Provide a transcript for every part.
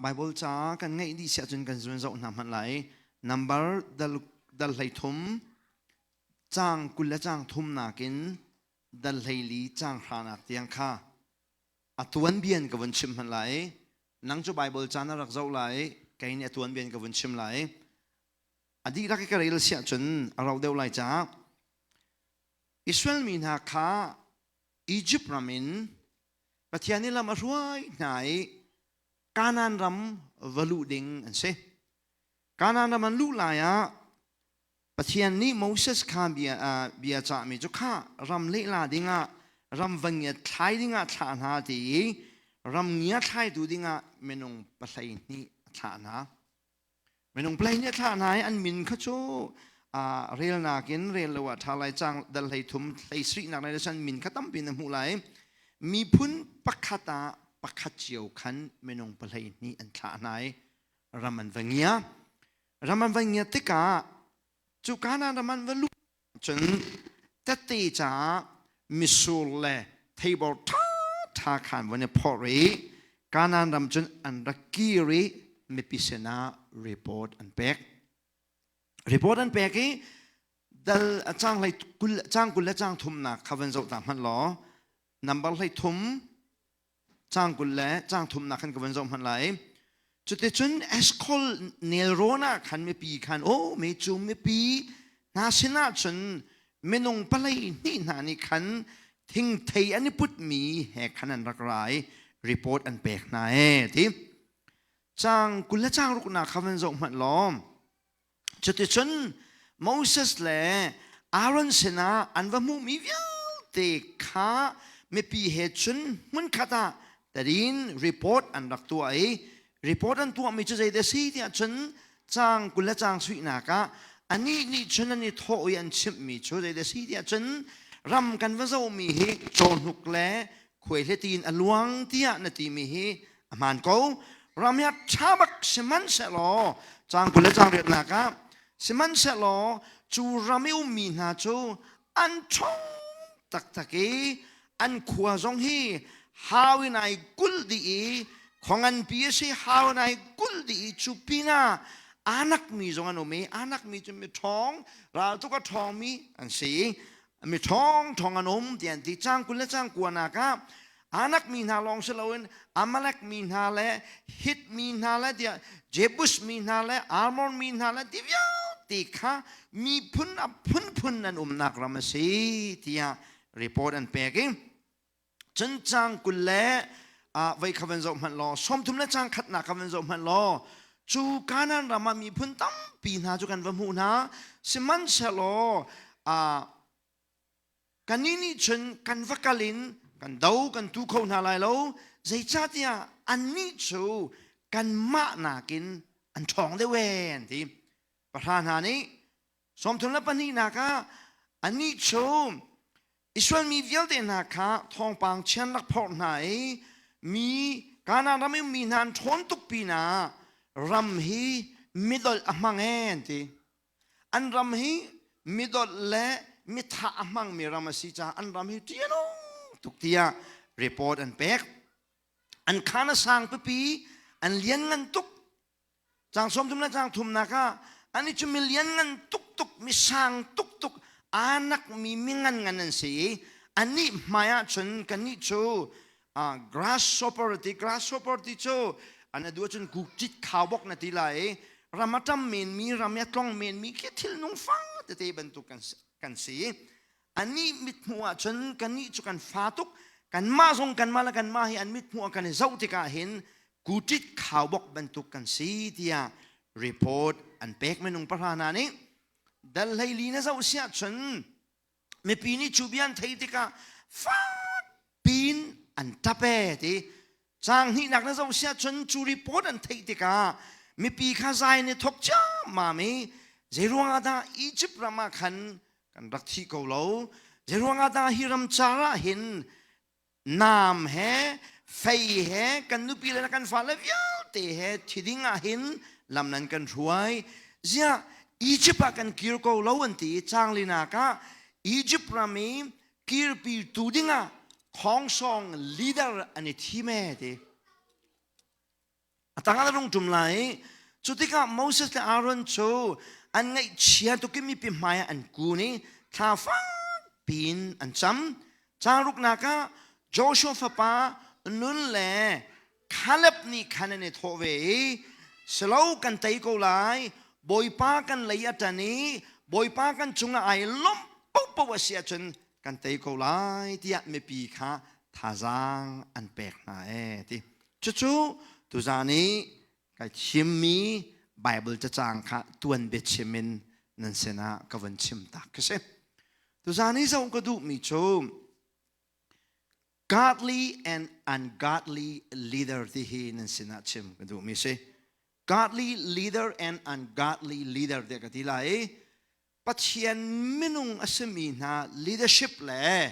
Bible ca kan ngeih dih siah cun kan zun zoh hna hmanh lai. Number dal dal hlei thum caang 20 le caang thum nakin dal 14 caang hranak tiang kha a tuanbian ka vun chim hmanh lai. Nang cu Bible ca na rak zoh lai, kei nih a tuanbian ka vun chim lai. A dihlak i ka rel siah cun a rauh deuh lai caah Israel mi hna kha Egypt ram in Pathian nih lam a hruai hna i Kanaan ram va luh ding an si. Kanaan ram an luh lai ah Pathian nih Moses kha bia, uh, bia cahmi cu kha ram lehla dingah ram va ngiat thlai dingah thlah hna ti i ram ngia thlaitu dingah minung 12 a thlah hna. Minung 12 a thlah hna i an min kha cu relnak in rel lo ah ṭha lai cang dal 13 hlei nak lai san min kha tampi na hmuh lai. Miphun pakhat ah pakhat cio khan minung 12 an thlah hna i ram an va ngia. Ram an va ngia tikah cu Kanaan ram an va luh cun tette caah mitsur le theibor ṭhaṭha khan van i phorh i Kanaan ram cun an rak kir i mipi sinah report an pek. Report an pek i dal caang hlei kul caang 20 le caang thumnak kha van zoh ta hmanh law number 13 caang 20 le caang thumnak khan ka van zoh hmanh lai. Cuticun Eshkol nelrawn ah khan mipi khan aw me cu mipi hna sinah cun minung 12 hna nih khan thingthei an i putmi he khan an rak ra i report an pek hna e ti. Caang 20 le caang ruknak kha van zoh hmanh law Cuticun Moses le Aaron sinah an va hmuhmi vialte kha mipi he cun hmunkhat ah tarin report an rak tuah i report an tuahmi cu zeidah a si tiah cun caang 20 le caang suihnak ah anih nih cun an i thawh i an chimhmi cu zeidah a si tiah cun ram kan va zohmi hi cawhnuk le khuaihleti in a luang tiah na timi hi a hmaan ko. Ram hi a ṭha bak sihmanhsehlaw caang 20 le caang riatnak ah sihmanhsehlaw cu ram i ummi hna cu an ṭhawng taktak i an khua zong hi hau in ai kulh dih i khua nganpi a si hau in ai kulh dih i cu pinah anak mi zong an um i anak mi cu mi ṭhawng raltuk a ṭhawngmi an si i mi ṭhawng ṭhawng an um ti an ti. Caang 20 le caang kuanak ah Anak mi hna lawng si loin Amalek mi hna le Hit mi hna le tiah Jebus mi hna le Amor mi hna le ti vialte kha miphun a phunphun an umnak ram a si tiah report an pek i cun caang 20 le vei kha van zoh hmanh law 30 le caang khatnak kha van zoh hmanh law cu Kanaan ram ah miphun tampi hna cu kan va hmuh hna sihmanhsehlaw kannih nih cun kan va kal in kan do kan tu kho hna lai lo zeicahtiah annih cu kanmah nakin an ṭhawng deuh ee an ti. Pahra hna nih 32nak ah annih cu Israel mi vialte hna kha thawngpang chian rak phorh hna i mi Kanaan ram i mi hna an ṭhawn tuk pinah ram hi midolh a hmang ee an ti. An ram hi midolh le mithah a hmangmi ram a si caah an ram hi ṭihnung tuk tiah report an pek. An khaan a sang pipi, an lianngan tuk. Caang 30 le caang thumnak ah ani cu mi lianngan tuktuk, mi sang tuktuk, aa nakmi mi nganngan an si i anih hmai ah cun kannih cu grasshopper ti grasshopper ti cu an adu ahcun kukcit khaubok na ti lai i ram a ṭam menmi ram i a tlong menmi khi thil nung fang tete bantuk kan si. Anih mithmuh ahcun kannih cu kan fa tuk kanmah zong kanmah le kanmah hi an mithmuh ah kan i zoh tikah hin kuṭit khaubok bantuk kan si tiah report an pek. Minung pahra hna nih dal 14 na zoh siah cun mipi nih cu bia an theih tikah fak piin an ṭap ee ti. Caang hnihnak na zoh siah cun cu report an theih tikah mipi kha zai in i thawk ciammam i zeiruang ah dah Egypt ram ah khan kan rak thi ko lo, zeiruang ah dah hi ram car ah hin naam he fei he kan nupi le kan fale vialte he thi ding ah hin lam nan kan hruai, ziah Egypt ah kan kir ko lo an ti i caang linak ah Egypt ram i kirpi tu ding ah khongsong leader an i thim e ti. A tangah na rung ṭum lai. Cu tikah Moses le Aaron cu an ngaihchia tuk i mipi hmaiah an kun i thla fakpi in an cam. Caang ruknak ah Joshua fapa Nun le Caleb nih khan an i thawh ve i silo kan tei ko lai, Bawipa kan lei a ṭan i Bawipa kan cungah ai lawmh paohpaoh a si ahcun kan tei ko lai tiah mipi kha thazaang an pek hna ee ti. Cucu tuzaan i kai thimmi Bible cacang kha tuan biachim in nan sinah ka vun chim tak ka si. Tuzaan i zoh ka duhmi cu godly and ungodly leader ti hi nan sinah chim ka duhmi si. Godly leader and ungodly leader tiah ka ti lai i Pathian minung a simi hna leadership le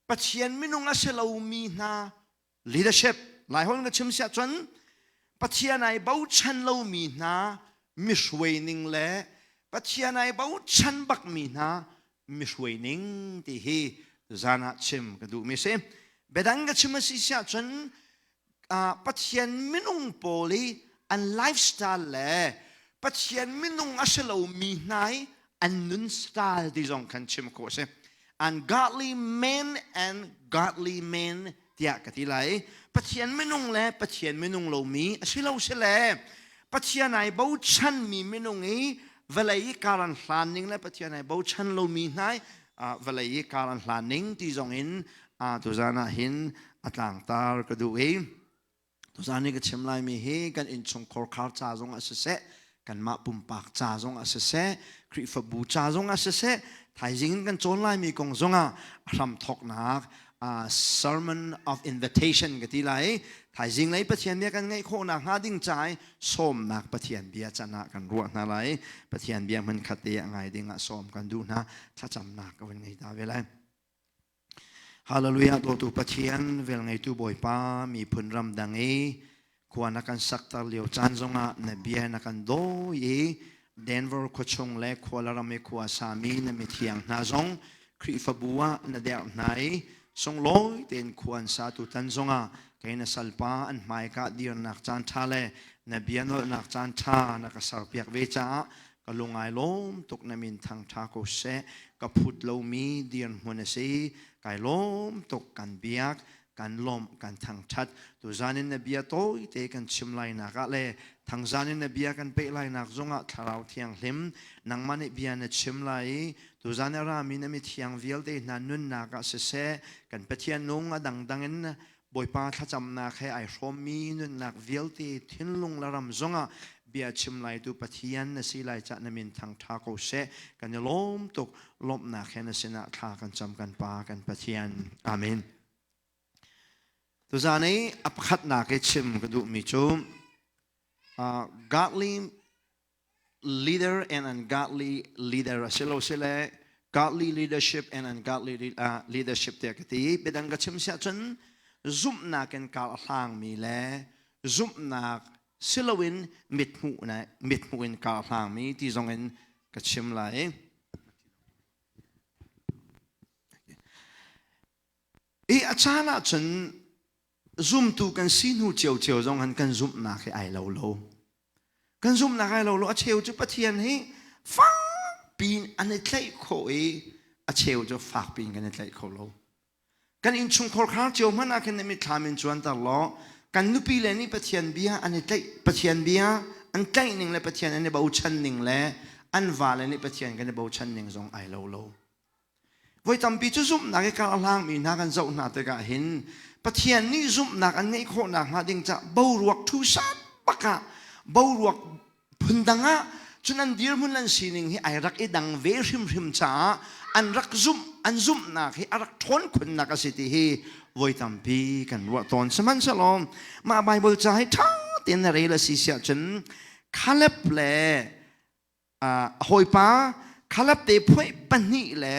Pathian minung a si lomi hna leadership Laiholh ka chim siah cun Pathian ai bochan lomi hna mi hruai ning le Pathian ai bochan bakmi hna mi hruai ning ti hi zan ah chim ka duhmi si. Biadang ka chim a si siah cun Pathian minung pawl i an lifestyle le Pathian minung a si lomi hna i an nun style ti zong khan chim khawh a si. Ungodly men and godly men tiah ka ti lai. Pathian minung le Pathian minung lomi a si lo si le Pathian ai bochanmi minung i vawlei i kar an hlan ning le Pathian ai bochan lomi hna i vawlei i kar an hlan ning ti zong in tuzan ah hin a tlangtar ka duh i Tuzaan i ka chim laimi hi kan innchungkhar khar ca zong ah siseh, kanmah pumpak ca zong ah siseh, Khrihfabu ca zong ah siseh, thaizing in kan cawn laimi kong zong ah a hramthawknak sermon of invitation ka ti lai. Thaizing lei Pathian bia kan ngaih khawh nakhnga ding ca i sawmnak Pathian bia can ah kan ruah hna lai. Pathian bia hmunkhat te a ngai ding ah sawm kan duh hna. Thlacamnak ka vun ngei ta ve lai. Hallelujah dawtu Pathian velngeitu Bawipa miphun ramdang i khua na kan sakter lio caan zongah na bia na kan dawi i Denver khuachung le khua ram i khua sami na mithiang hna zong Khrihfabu ah na derh hna i sunglawi tein khua an satu tan zongah kei na salpa an hmaika dirnak caan ṭha le na bia nolhnak caan ṭha na ka serpiak ve caah ka lung ai lawm tuk na min thang ṭha ko seh ka phut lomi dirhmun a si kai lawm tuk kan biak kan lawmh kan thangṭhat tuzan in na bia tawite kan chim lai nak ah le thangzan in na bia kan peh lai nak zongah thlarau thianghlim nangmah nih bia na chim lai i tuzan a rami na mithiang vialte hna nunnak ah siseh kan Pathian nung a dangdang in Bawipa thlacamnak he ai hrawmmi nunnak vialte thinlung le ram zongah bia chim laitu Pathian na si lai cah na min thang ṭha ko seh. Kan i lawm tuk. Lawmhnak he na sinah thla kan cam kan Pa kan Pathian. Amen. Tuzan i a pakhatnak i chim ka duhmi cu godly leader and ungodly leader a si lo si le godly leadership and ungodly leadership tiah ka ti. Biadang ka chim siah cun zumhnak in kar a hlangmi le zumhnak siloin mithmuh mithmuh in kar a hlangmi ti zong in ka chim lai. I a caan ah cun zumtu kan si hnu ciocio zong han kan zumhnak hi ai lo lo. Kan zumhnak ai lo lo. A cheu cu Pathian hi fakpi an i tlaih khawh i a cheu cu fakpi in kan i tlaih kho lo. Kan innchungkhar khar cio hmanh ah khin na mitthlam in cuanter law kan nupi le nih Pathian bia an i tlaih Pathian bia an tlaih ning le Pathian an i bochan ning le an vale nih Pathian kan i bochan ning zong ai lo lo. Voi tampi cu zumhnak i kar a hlangmi hna kan zoh hna tikah hin Pathian nih zumhnak an ngeih khawh nakhnga ding cah boruak ṭhusat bak ah boruak phundang ah cun an dirhmun an sining hi ai rak i dang ve hrimhrim caah an rak zumh an zumhnak hi a rak ṭhawn khunnak a si ti hi voi tampi kan ruah tawn. Sihmanhsehlaw mah Baibal ca hi ṭha tein na rel a si siah cun Caleb le a hawipa Khalap te phuai pahnih le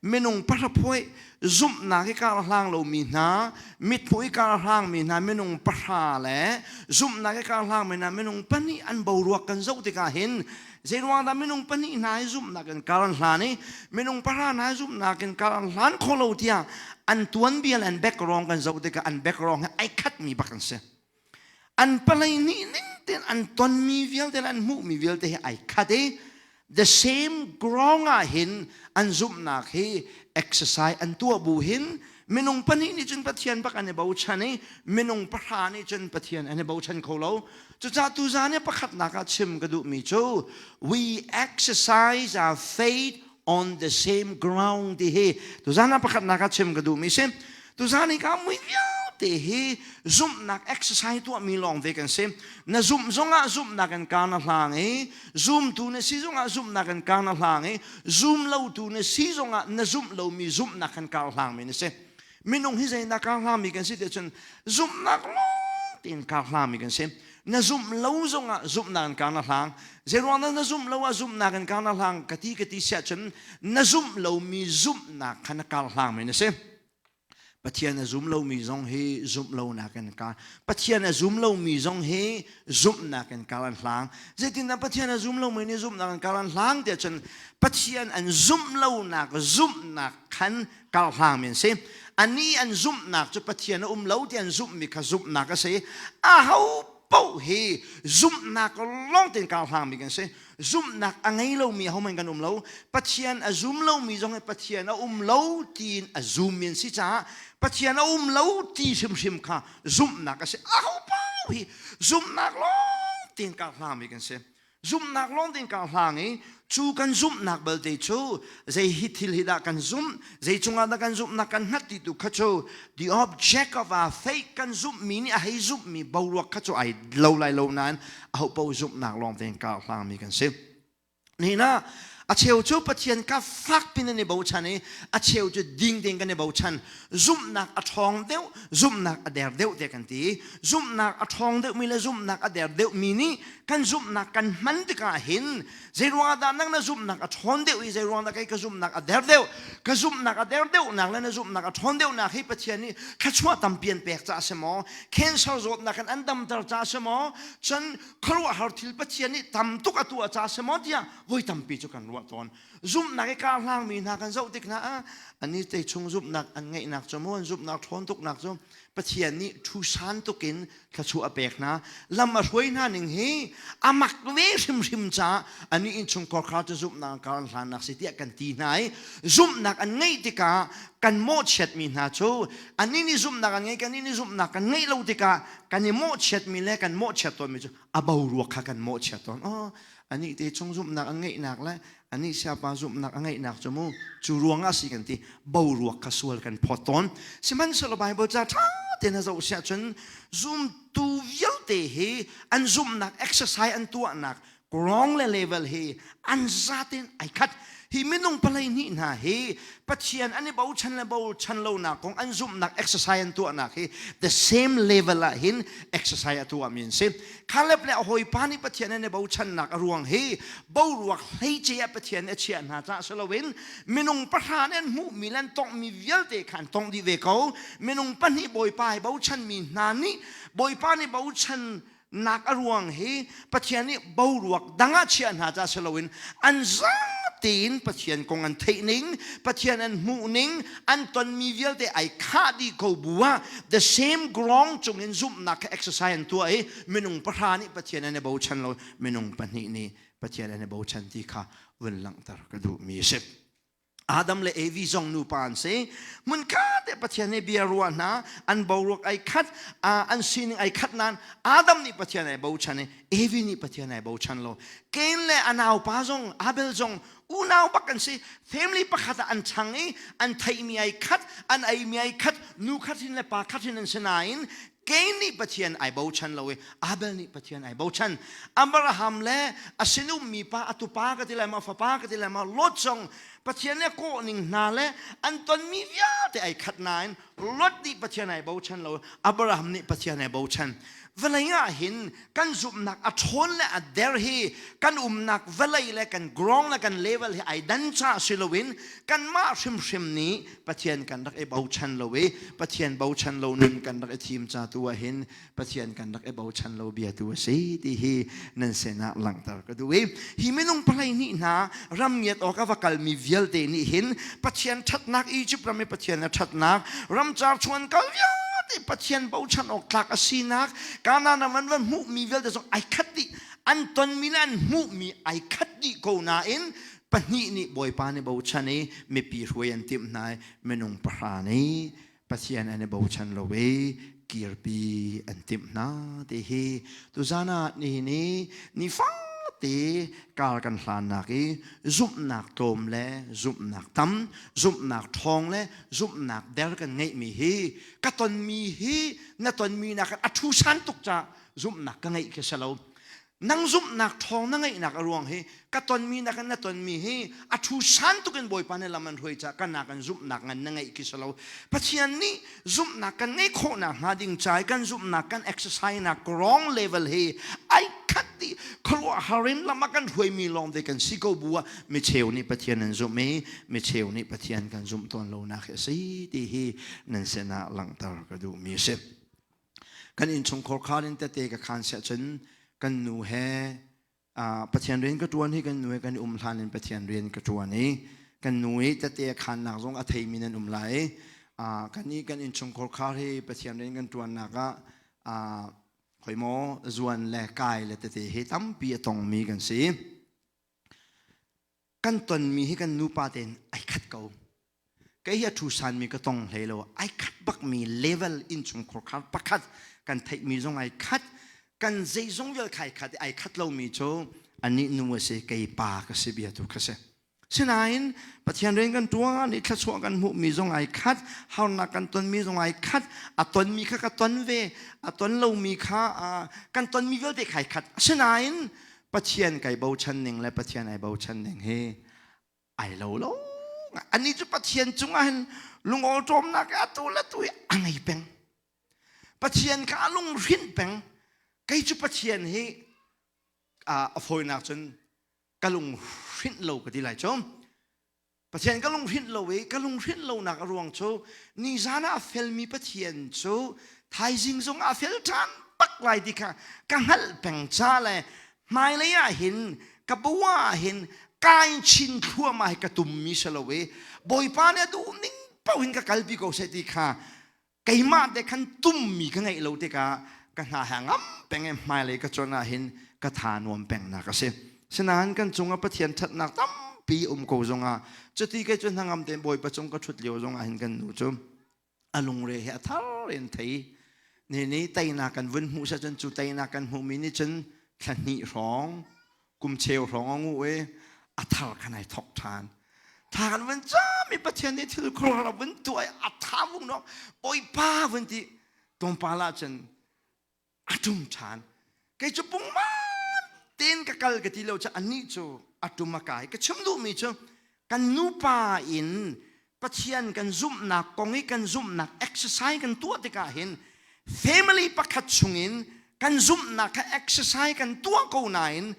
minung pahra phuai zumhnak i kar hlang lomi hna mithmuh i kar hlangmi hna minung pahra le zumhnak i kar hlangmi hna minung pahnih an boruak kan zoh tikah hin zeiruang dah minung pahnih hna hi zumhnak in kar an hlan i minung pahra hna hi zumhnak in kar an hlan kho lo tiah an tuanbia le an background kan zoh tikah an background hi ai khatmi bak an si. An palei nih ning tein an tonmi vialte le an hmuhmi vialte hi ai khat i the same ground ah hin an zumhnak hi exercise an tuah bu hin minung pahnih nih cun Pathian bak an i bochan i minung pahra nih cun Pathian an i bochan kho lo. Cucaah tuzan i pakhatnak ah chim ka duhmi cu we exercise our faith on the same ground ti hi tuzan ah pakhatnak ah chim ka duhmi si. Tuzan hi ka mui vialte hi zumhnak exercise tuahmi lawng te kan si. Na zumh zongah zumhnak in kaan a hlang i zumtu na si zongah zumhnak in kaan a hlang i zum lotu na si zongah na zumh lomi zumhnak kan kar hlangmi na si. Minung hi zeidah kar hlangmi kan si ti cun zumhnak lawng tein kar hlangmi kan si. Na zumh lo zongah zumhnak in kar na hlang. Zeiruang dah na zumh lo ah zumhnak in kar na hlang ka ti ka ti siah cun na zumh lomi zumhnak kha na kar hlangmi na si. Pathian a zum lomi zong hi zumh lonak in kar Pathian a zum lomi zong hi zumhnak in kar an hlang. Zeitindah Pathian a zum lomi nih zumhnak in kar an hlang tiah cun Pathian an zumh lonak zumhnak khan kar hlangmi an si. Ani an zumhnak cu Pathian a um lo ti an zumhmi kha zumhnak a si. Aho paoh hi zumhnak lawng tein kar hlangmi kan si. Zumhnak a ngei lomi ahohmanh kan um lo. Pathian a zum lomi zong hi Pathian a um lo tiin a zummi an si caah Pathian a um lo ti hrimhrim kha zumhnak a si. Aho paoh hi zumhnak lawng tein kar hlangmi kan si. Zumhnak lawng tein kar hlang i cu kan zumhnak belte cu zei hi thil hi dah kan zumh, zei cungah dah kan zumhnak kan hngat ti tu kha cu the object of our faith kan zumhmi nih a hei zumhmi boruak kha cu ai lo lai lo nain ahopaoh zumhnak lawng tein kar hlangmi kan si. Nihin ah a cheu cu Pathian ka fak pin an i bochan i a cheu cu ding tein kan i bochan. Zumhnak a ṭhawng deuh, zumhnak a der deuh te kan ti. Zumhnak a ṭhawng deuhmi le zumhnak a der deuhmi nih kan zumhnak kan hman tikah hin zeiruang ah dah nang na zumhnak a ṭhawn deuh i zeiruang dah kei ka zumhnak a der deuh? Ka zumhnak a der deuhnak le na zumhnak a ṭhawn deuhnak hi Pathian nih thluachuah tampi an pek caah a si maw? Cancer zawtnak in an damter caah a si maw? Cun khuaruahhar thil Pathian nih tam tuk a tuah caah a si maw tiah voi tampi cu kan ruah tawn. Zumhnak i kar hlangmi hna kan zoh tik hna ah ani te chung zumhnak an ngeihnak cu maw an zumhnak ṭhawn tuknak cu Pathian nih thu san tukin thluachuah a pek hna. Lam a hruai hna ning hi a mak ve hrimhrim caah ani innchungkhar kha cu zumhnak kar an hlannak si tiah kan ti hna i zumhnak an ngeih tikah kan mawhchiatmi hna cu ani nih zumhnak an ngei kan nih zumhnak kan ngeih lo tikah kan i mawhchiatmi le kan mawhchiat tawnmi cu a boruak kha kan mawhchiat tawn. Oh, anih te chung zumhnak an ngeihnak le anih siapa zumhnak a ngeihnak cu mu cu ruangah si kan ti boruak kha sual kan phawt tawn. Sihmanhsehlaw Bible ca ṭha tein a zoh siah cun zumtu vialte hi an zumhnak exercise an tuahnak wrong le level hi an zaten ai khat. Hi minung palei hnih hna hi Pathian an i bochan le bochan lonak kong an zumhnak exercise an tuahnak hi the same level ah hin exercise a tuahmi an si. Caleb le a hawipa nih Pathian an i bochannak a ruang hi boruak hleice ah Pathian a chiah hna caah si loin minung pahra nih an hmuhmi le an tonghmi vialte kha an tongh dih ve ko. Minung pahnih Bawipa i bochanmi hna nih Bawipa nih bochan nak a ruang hi Pathian nih boruak dang ah chiah hna ca si loin an zatein Pathian kong an theih ning, Pathian an hmuh ning, an tonmi vialte ai khah dih ko bu ah the same ground cungin zumhnak kha exercise an tuah i minung pahra nih Pathian an i bochan lo, minung pahnih nih Pathian an i bochan ti kha vun langhter ka duhmi a si. Adam le Evi zong nupa an si. Hmunkhat te Pathian nih bia ruah hna, an boruak ai khat, an sining ai khat nain Adam nih Pathian ai bochan i Evi nih Pathian ai bochan lo. Cain le a naupa zong Abel zong unau bak an si. Family pakhat ah an chang i an theihmi ai khat, an eimi ai khat, nu khat hin le pa khat hin an si nain Cain nih Pathian ai bochan lo i Abel nih Pathian ai bochan. Abraham le a sinummi pa, a tupa ka ti lai ma, fapa ka ti lai ma, Lot zong Pathian nih a kawh ning hna le an tonmi vialte ai khat nain Lot nih Pathian ai bochan lo, Abraham nih Pathian ai bochan. Vawlei ah hin kan zumhnak a ṭhawn le a der hi kan umnak vawlei le kan ground le kan level hi ai dan caah si loin kanmah hrimhrim nih Pathian kan rak i bochan lo i Pathian bochan lo nun kan rak i thim ca tu ah hin Pathian kan rak i bochan lo bia tu a si ti hi nan sinah langhter ka duh i hi minung palei nih hna ram ngiat awk a va kalmi vialte nih hin Pathian ṭhatnak Egypt ram i Pathian a ṭhatnak ramcar chuan kal vialte. te Pathian bochan awk tlak a sinak Kanaan ram an van hmuhmi vialte zong ai khat dih. An tonmi le an hmuhmi ai khat dih ko nain pahnih nih Bawipa nih bochan i mipi hruai an timh hna i minung pahra nih Pathian an i bochan lo i kirpi an timh hna ti hi tuzan ah nihin i nifate kar kan hlannak i zumhnak tlawm le zumhnak tam, zumhnak ṭhawng le zumhnak der kan ngeihmi hi ka tonmi hi na tonmi nakin a ṭhusan tuk caah zumhnak ka ngeih khi si lo. Nang zumhnak ṭhawng na ngeihnak a ruang hi ka tonmi nakin na tonmi hi a ṭhu san tuk in Bawipa nih lam an hruai caah ka nakin zumhnak ngan na ngeih khi si lo. Pathian nih zumhnak kan ngeih khawhnak hnga ding ca i kan zumhnak kan exercise nak wrong level hi ai khat dih. Khuaruahhar in lam a kan hruaimi lawng te kan si ko bu ah micheu nih Pathian an zumh i micheu nih Pathian kan zumh tawn lonak hi a si ti hi nan sinah langhter ka duhmi a si. Kan innchungkhar khar in tete ka khan siah cun kan nu he Pathian rian ka ṭuan hi kan nu he kan i um hlan in Pathian rian ka ṭuan i kan nu i tete a khannak zong a theimi nan um lai. Kan i kan innchungkhar khar hi Pathian rian kan ṭuannak ah khoi maw zuan le kai le tete hi tampi a tongmi kan si. Kan tonmi hi kan nupa tein ai khat ko. Kei hi a ṭhusanmi ka tong hlei lo. Ai khat bakmi level innchungkhar khar pakhat kan theihmi zong ai khat. Kan zeizong vial khai khat i ai khat lomi cu anih nu a si, kei pa ka si bia tu kha si. Sinain Pathian rian kan ṭuan i thluachuah kan hmuhmi zong ai khat, harnak kan tonmi zong ai khat, a tonmi kha ka ton ve, a ton lomi kha kan tonmi vialte kha ai khat. Asinain Pathian kai bochan ning le Pathian ai bochan ning hi ai lo lo. Anih cu Pathian cungah hin lungawṭawmnak atu le tu hi a ngei peng. Pathian kha a lunghrinh peng. Kei cu Pathian hi a fawinak cun ka lunghrinh lo ka ti lai cu. Pathian ka lunghrinh lo i ka lunghrinh lonak a ruang cu nizan ah a felmi Pathian cu thaizing zong ah a fel ṭhan bak lai ti kha ka hngalh peng ca le hmailei ah hin ka bua ah hin kai chin thluahmah hi ka tummi si lo i Bawipa nih a duh ning paoh in ka kalpi ko seh ti kha keimah te khan tummi ka ngeih lo tikah ka hna he ngam peng i hmailei ka cuanh ah hin ka tha nuam pengnak a si. Sinain kan cungah Pathian ṭhatnak tampi um ko zongah cuti kei cu hnangam tein Bawipa cung ka ṭhut lio zongah hin kan nu cu a lungre he a thar in thei ni ni teinak kan vun hmuh seh cun cu teinak kan hmuhmi nih cun thla hnih hrawng kum cheu hrawng a ngu i a thar khan ai thok ṭhan tha kan vun cam i Pathian nih thil khuaruahhar a vun tuah i a tha vung no Bawipa vun ti tlawmpal ah cun a ṭum ṭhan kei cu pungman tein ka kal ka ti lo cu anih cu a ṭum a kai ka chim duhmi cu kan nupa in Pathian kan zumhnak kong i kan zumhnak exercise kan tuah tikah hin family pakhat chungin kan zumhnak kha exercise kan tuah ko nain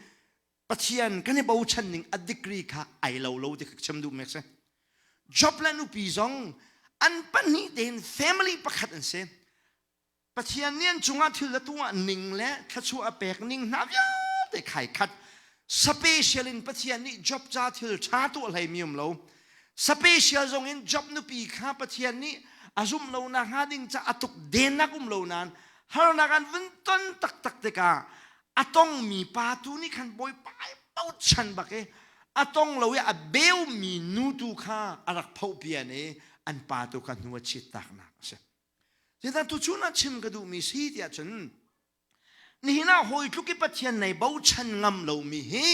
Pathian kan i bochan ning a degree kha ai lo lo ti kha chim duh mi a si. Job le nupi zong an pahnih tein family pakhat an si. Pathian nih an cungah thil a tuah ning le thluachuah a pek ning hna vialte khai khat. Special in Pathian nih Job ca thil ṭha tuah hlei mi um lo. Special zong in Job nupi kha Pathian nih a zumh lo nak hnga ding ca a tuk dennak um lo nain harnak an vun ton taktak tikah a tongmi pa tu nih khan Bawipa ai bochan bak i a tong lo i a beumi nu tu kha a rak phohpian i an pa tu kha hnu a chit taknak a si. Zeidah tuchun ah chim ka duhmi si tiah cun nihin ah hawi tluk i Pathian nei bochan ngam lomi hi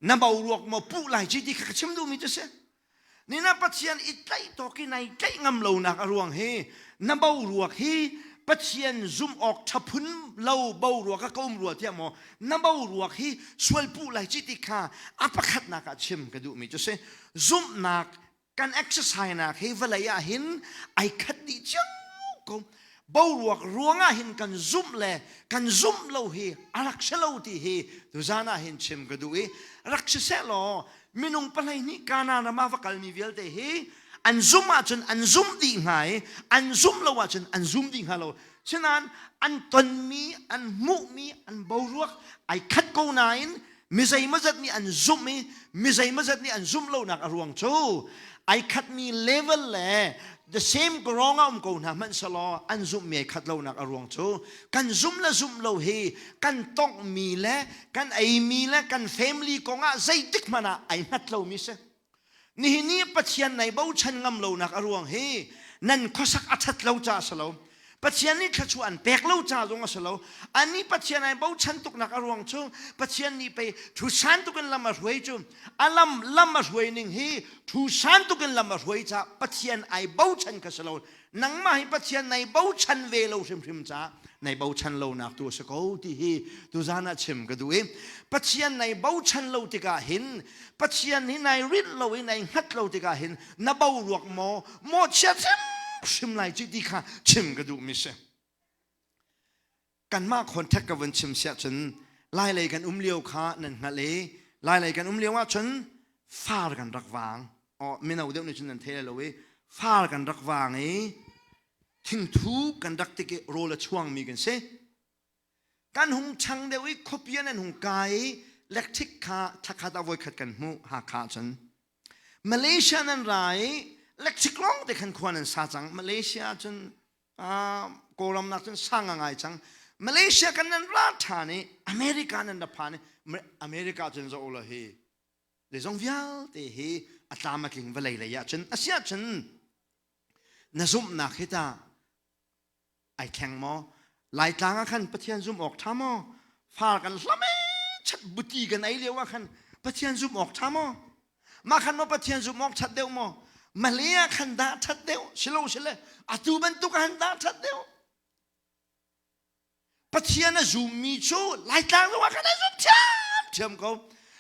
na boruak maw puh lai ci ti kha ka chim duhmi cu si. Nihin ah Pathian i tlaih tawk i nai tlaih ngam lonak a ruang hi na boruak hi Pathian zumh awk ṭha phun lo boruak ah ka um rua tiah maw na boruak hi sual puh lai ci ti kha a pakhatnak ah chim ka duhmi cu si. Zumhnak kan exercise nak hi vawlei ah hin ai khat dih cio ko boruak ruangah hin kan zumh le kan zumh lo hi a rak si lo ti hi tuzan ah hin chim ka duh i rak si seh law minung pahlei nih Kanaan ram ah va kalmi vialte hi an zumh ahcun an zumh dih hnga i an zumh lo ahcun an zum dih hnga lo sinain an tonmi an hmuhmi an boruak ai khat ko nain. Mi zeimawzat nih an zumh i mi zeimawzat nih an zumh lonak a ruang cu ai khatmi level le the same ground ah um ko hna hmanh selaw an zumhmi ai khat lonak a ruang cu kan zumh le zumh lo hi kan tonghmi le kan eimi le kan family kongah zeitik hmanh ah ai hngat lomi si. Nihin ni Pathian nai bochan ngam lonak a ruang hi nan khuasak a ṭhat lo caah a si lo. Pathian nih thluachuah an pek lo ca zong a si lo. Anih Pathian ai bochan tuknak a ruang cu Pathian nih pei thu san tukin lam a hruai cu a lam lam a hruai ning hi thu san tukin lam a hruai caah Pathian ai bochan kha si lo. Nangmah hi Pathian nai bochan ve lo hrimhrim caah nai bochan lonak tu a si ko ti hi tuzan ah chim ka duh i Pathian nai bochan lo tikah hin Pathian hi nai rinh lo i nai hngat lo tikah hin na boruak maw mawhchiat hrimhrim lai ci ti kha chim ka duhmi si. Kanmah contact ka vun chim siah cun Lailei kan um lio kha nan hngalh i Lailei kan um lio ahcun far kan rak vang. Oh, mino deuh nih cun nan thei lo i far kan rak vang i thingthu kan rak tik i rawl a chuangmi kan si. Kan hung chang deuh i khuapi an hung kai i electric kha thlakhat ah voikhat kan hmuh Hakha cun. Malaysia nan ra i electric lawng te khan khua nan sa cang. Malaysia cun Kawlram nak cun sang ngai cang. Malaysia kan nan ra ṭhan i America nan ra phan i America cun zoh la hi zeizong vialte hi a tlam a tling vawlei lei ah cun a si ahcun na zumhnak hi ta ai thleng maw Laitlang ah khan Pathian zumh awk ṭha maw far kan hlam chat buti kan ei lio ah khan Pathian zumh awk ṭha maw Mah khan maw Pathian zumh awk ṭhat deuh maw? Malay ah khan dah ṭhat deuh? Silo sile atu bantuk ah han dah ṭhat deuh? Pathian a zummi cu Laitlang zong ah khan a zum ṭhiamṭhiam ko.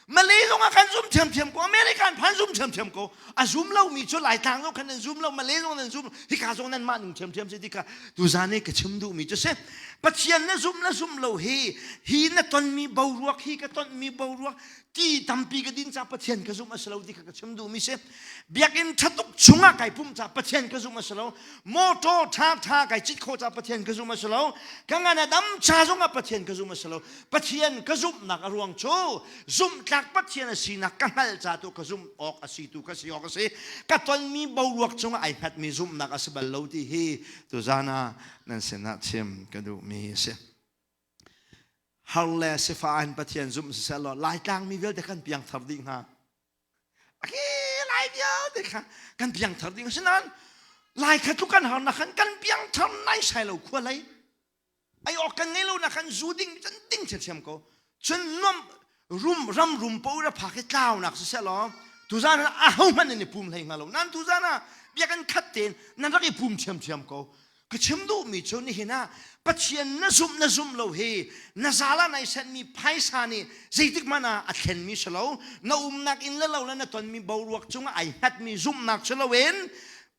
Malay zong ah khan zum ṭhiamṭhiam ko. American phan zum ṭhiamṭhiam ko. A zum lomi cu Laitlang zong khan nan zum lo, Malay zong nan zum. Hika zong nan mah ning ṭhiamṭhiam si ti kha tuzan i ka chim duhmi cu si. Pathian na zum na zum lo hi hi na tonmi boruak hi ka tonmi boruak ti tampi ka din ca Pathian ka zumh a si lo ti kha ka chim duhmi si. Biakinn ṭha tuk chungah kai pumh ca Pathian ka zumh a si lo. Motor ṭha ṭha kai cit khawh ca Pathian ka zumh a si lo. Ka ngan a dam ca zongah Pathian ka zumh a si lo. Pathian ka zumhnak a ruang cu zumhtlak Pathian a sinak ka hngalh ca tu ka zumh awk a si tu ka si awk a si. Ka tonmi boruak cungah ai hngatmi zumhnak a si bal lo ti hi tuzan ah nan sinah chim ka duhmi a si. Har le sifah in Pathian zumh siseh law Laitlang mi vialte kan piangthar dih hnga. Aki Lai vialte kha kan piangthar dih asinain Lai kha tluk kan har na khan kan piangthar nai sai lo khua lei. Ai awk kan ngei lo na khan zu ding cun ding thiamthiam ko. Cun nuam rum ram rum po ra phak i tlaunak siseh law tuzan ah aho hmanh nan i pum hlei hnga lo. Nan tuzan ah biakinn khat tein nan rak i pum thiamthiam ko. Ka chim duhmi cu nihin ah Pathian na zumh na zumh lo hi na zal ah nai senhmi phaisa nih zeitik hmanh ah a thlenmi si lo. Na umnak inn le lo le na tonmi boruak cungah ai hngatmi zumhnak si loin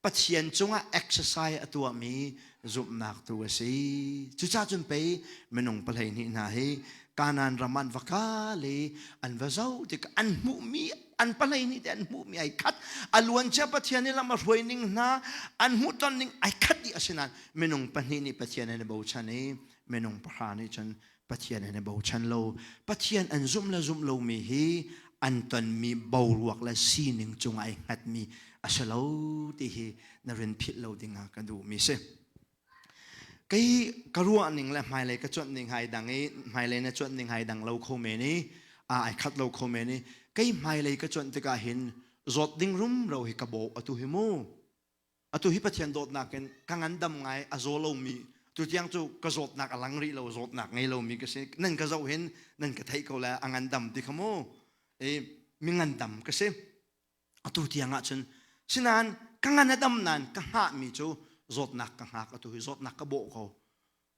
Pathian cungah exercise a tuahmi zumhnak tu a si. Cucaah cun pei minung 12 hna hi Kanaan ram an va kal i an va zoh tikah an hmuhmi an 12 te an hmuhmi ai khat. A luancia Pathian nih lam a hruai ning hna an hmuhton ning ai khat dih asinain minung pahnih nih Pathian an i bochan i minung pahra nih cun Pathian an i bochan lo. Pathian an zumh le zumh lomi hi an tonmi boruak le sining cungah ai hngatmi a si lo ti hi na rin philh lo dingah ka duhmi si. Kei ka ruah ning le hmailei ka cuanh ning hai dang i hmailei na cuanh ning hai dang lo kho men i a ai khat lo kho men i kei hmailei ka cuanh tikah hin zawt ding rumro hi ka bawh atu hi mu. Atu hi Pathian dawtnak in ka ngandam ngai a zaw lomi tutiang cu ka zawtnak a lang rih lo zawtnak ngei lomi ka si nan ka zoh hin nan ka theih ko le a ngandam ti kha mu i mi ngandam ka si atu tiang ah cun sinain ka ngan a dam nain ka hngahmi cu zawtnak ka hngak atu hi zawtnak ka bawh ko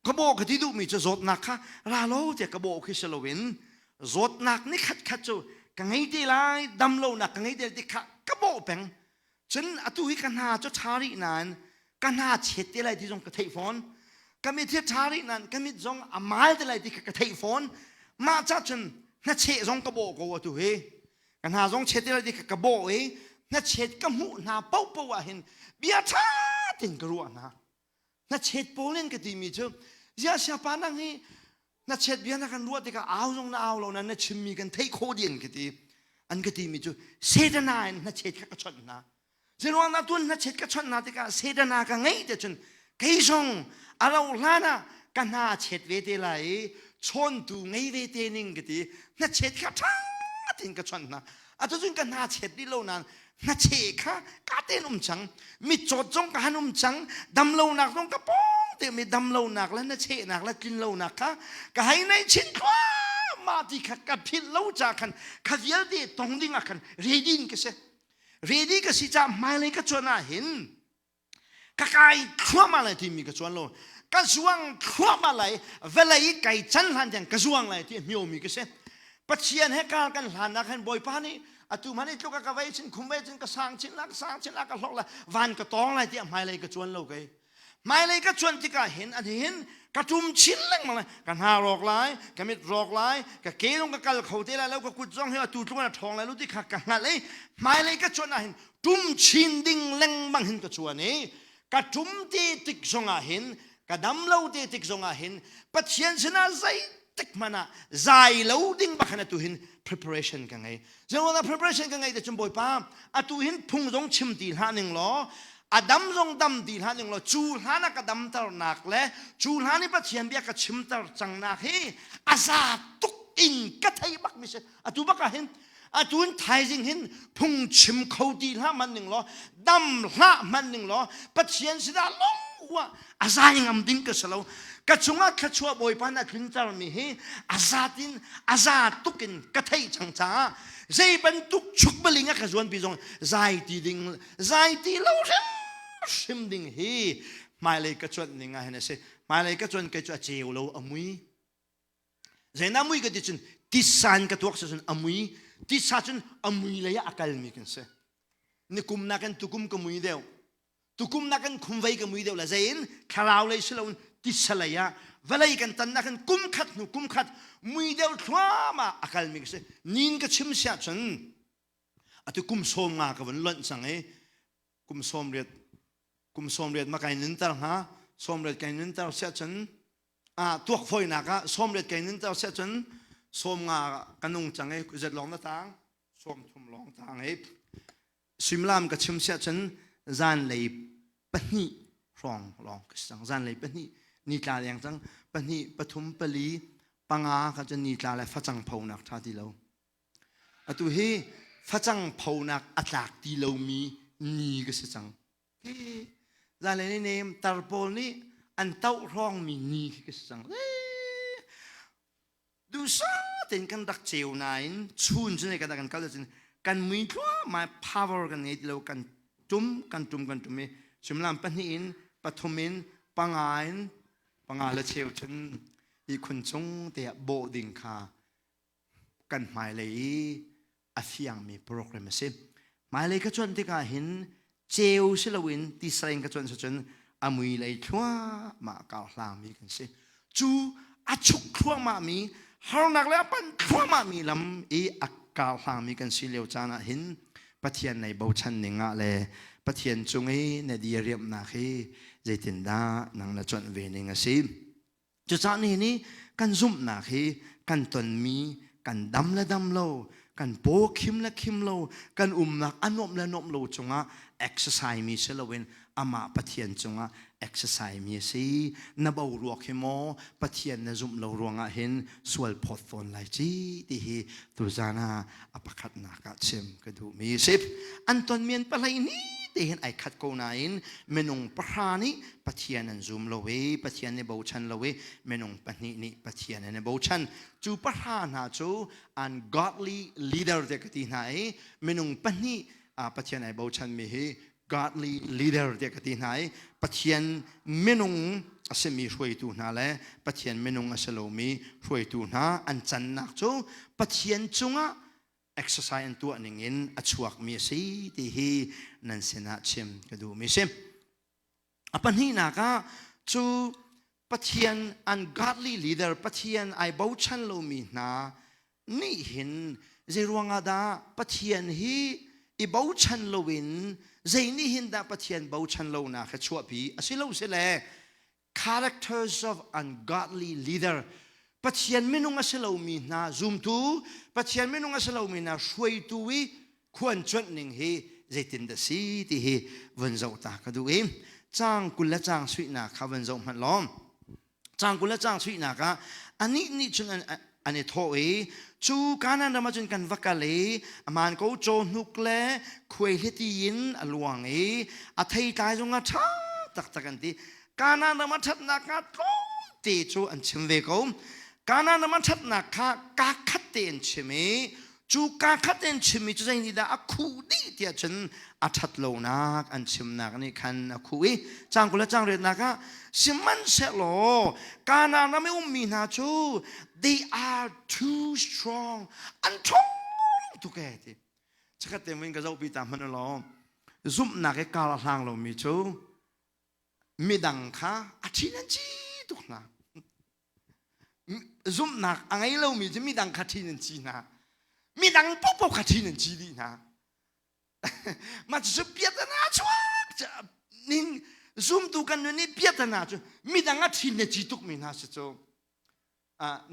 ka bawh ka ti duhmi cu zawtnak kha ra lo tiah ka bawh khi si loin zawtnak ni khat khat cu ka ngei te lai dam lonak ka ngei te ti kha ka bawh peng cun atu hi ka hna cu ṭha rih nain ka hna chet te lai ti zong ka theih fawn ka mit hi ṭha rih nain ka mit zong a mal te lai ti kha ka theih fawn mah ca cun hnacheh zong ka bawh ko atu hi ka hna zong chet te lai ti kha ka bawh i hnachet ka hmuh hna paohpaoh ah hin bia ṭha tein ka ruah hna hnachet pawl in ka timi cu ziah siapa nang hi. Na chet bia na kan ruah tikah au zong na au lo na na chimmi kan theih khawh dih an ka ti. An ka timi cu Setana in hnachet kha ka chawnh hna. Zeiruang dah tuan hnachet ka chawnh hna tikah Setana ka ngeih te cun kei zong a rauh hlan ah ka hna chet ve te lai i chawntu ngei ve te ning ka ti. Hnachet kha ṭha tein ka chawnh hna. Atu cun ka hna chet rih lo nain hnacheh kha ka tein um cang. Mitcawt zong ka han um cang. Damlonak zong ka pawng te mi damlonak le hnachehnak le tlinlonak kha ka hei nei chin thluahmah ti kha ka philh lo ca khan kha vialte tong ding ah khan ready in ka si. Ready ka si caah hmailei ka cuan ah hin ka kai thluahmah lai timi ka cuan lo. Ka zuang thluahmah lai, vawlei kai can hlan tiang ka zuang lai ti a hmiomi ka si. Pathian he kar kan hlannak hin Bawipa nih atu hmanh i tluk a ka vei chin khum vei chin ka sang chin la ka sang chin la ka hlok la van ka tawng lai tiah hmailei ka cuan lo kei. Hmailei ka cuan tikah hin an hin ka tum chin lengmang lai ka hna rawk lai ka mit rawk lai ka ke zong ka kal kho te lai lo ka kut zong hi atu tluk in a ṭhawng lai lo ti kha ka hngalh i hmailei ka cuan ah hin tum chin ding lengmang hin ka cuan i ka tum te tik zongah hin ka dam lo te tik zongah hin Pathian sinah zeitik hmanh ah zai lo ding bak hin atu hin preparation ka ngei. Zeiruangah preparation ka ngei te cun Bawipa atu hin phung zong chim ti hlah ning law a dam zong dam ti hlah ning law cu hlan ah ka damternak le cu hlan i Pathian bia ka chimter cangnak hi a za tuk in ka thei bak mi si. Atu bak ah hin atun thaizing hin phung chim kho ti hlah man ning law dam hlah man ning law Pathian sinah lung wa a zai ngam ding ka si lo. Ka chungah thluachuah Bawipa na tlunter mi hi a zatin a za tuk in ka theih cang caah zei bantuk chuk baling a ka zuan pi zong zai ti ding zai ti lo hrim hrim ding hi hmailei ka cuanh ning ah hin a si. Hmailei ka cuan kei cu a ceu lo a mui. Zeidah mui ka ti cun tisa in ka tuak si cun a mui tisa cun a mui lei ah a kalmi kan si. Nikum nakin tukum ka mui deuh. Tukum nakin khumvei ka mui deuh la zein thlarau lei si loin tisa lei ah vawlei kan tan nakin kum khat hnu kum khat mui deuh thluahmah a kalmi ka si. Nin ka chim siah cun atu kum 50 ka vun lonh cang i kum 80 kum 80 ma kai nunter hnga 80 kai nunter siah cun tuak fawinak ah 80 kai nunter siah cun 50 ka nung cang i zet lawng na tang 30 lawng tang i suimilam ka chim siah cun zanlei 2 hrawng lawng ka si cang. Zanlei 2 ni tla leng cang 2 3 4 5 kha cun ni tla le facang phonak ṭha ti lo. Atu hi facang phonak a tlak ti lomi ni ka si cang. Zanlei ni nem tar pawl nih an toh hrawngmi ni khi ka si cang. Duhsah tein kan rak ceu nain chun cu kan kan kal cun kan mui thluahmah power kan ngei ti lo kan tum kan tum kan tum i suimilam 2 in 3 in 5 in 5 le cheu cun ihkhun cung te ah bawh ding kha kan hmailei i a fiangmi program a si. Hmailei ka cuanh tikah hin ceu si loin tisa in ka cuanh cun a mui lei thluahmah kau hlangmi kan si. Cu a chuk thluahmahmi harnak le a panh thluahmahmi lam i a kau hlangmi kan si lio caan ah hin Pathian nei bochan ning ah le Pathian cung i na diriamhnak hi zeitindah nang na cuanh ve ning a si. Cucaah nihin hi kan zumhnak hi kan tonmi kan dam le dam lo, kan paw khim le khim lo, kan umnak a nuamh le nuamh lo cungah exercise mi si loin amah Pathian cungah exercise mi a si. Na boruak hi maw Pathian na zumh lo ruangah hin sual phawt fawn lai ci ti hi tuzan ah a pakhatnak ah chim ka duhmi a si. An tonmi an pahlei ni te hin ai khat ko nain minung pahra nih Pathian an zum lo i Pathian nih bochan lo i minung pahnih nih Pathian an i bochan. Cu pahra hna cu ungodly leader te ka ti hna i minung pahnih Pathian ai bochanmi hi godly leader tiah ka ti hna i Pathian minung a simi hruaitu hna le Pathian minung a si lomi hruaitu hna an cannak cu Pathian cungah exercise an tuah ning in a chuakmi a si ti hi nan sinah chim ka duhmi si. A pahnihnak ah cu Pathian ungodly leader Pathian ai bochan lomi hna nih hin zei ruangah dah Pathian hi i bochan loin zei nih hin dah Pathian bochan lonak hi chuahpi a si lo si le characters of ungodly leader. Pathian minung a si lomi hna zumtu, Pathian minung a si lomi hna hruaitu i khuan cuanh ning hi zeitin dah si ti hi vun zoh ta ka duh i caang 20 le caang suihnak kha vun zoh hmanh law caang 20 le caang suihnak ah anih nih cun an i thawh i cu Kanaan ram ah cun kan va kal i amaan ko cawhnuk le khuaihliti in a luang i a theitlai zong a ṭha taktak an ti. Kanaan ram a ṭhatnak kha tlawmte cu an chim ve ko. Kanaan ram a ṭhatnak kha kaa khat te an chim i cu kaa khat in chimmi cu zei nih dah a khuh dih tiah cun a ṭhat lonak an chimnak nih khan a khuh i caang 20 le caang riatnak ah sihmanhsehlaw Kanaan ram i ummi hna cu they are too strong, an ṭhawng tuk ee ti. Chikkhat te in ka zohpi ta hmanh law zumhnak i kar a hlang lomi cu midang kha a ṭhin an ci tuk hna. Zumhnak a ngei lomi cu midang kha ṭhin an ci hna. Midang paohpaoh kha ṭhin an ci dih hna. Mah cucu piatana chuak ning zumtu kan nun i piatana cu midang a ṭhin le ci tukmi hna si cu.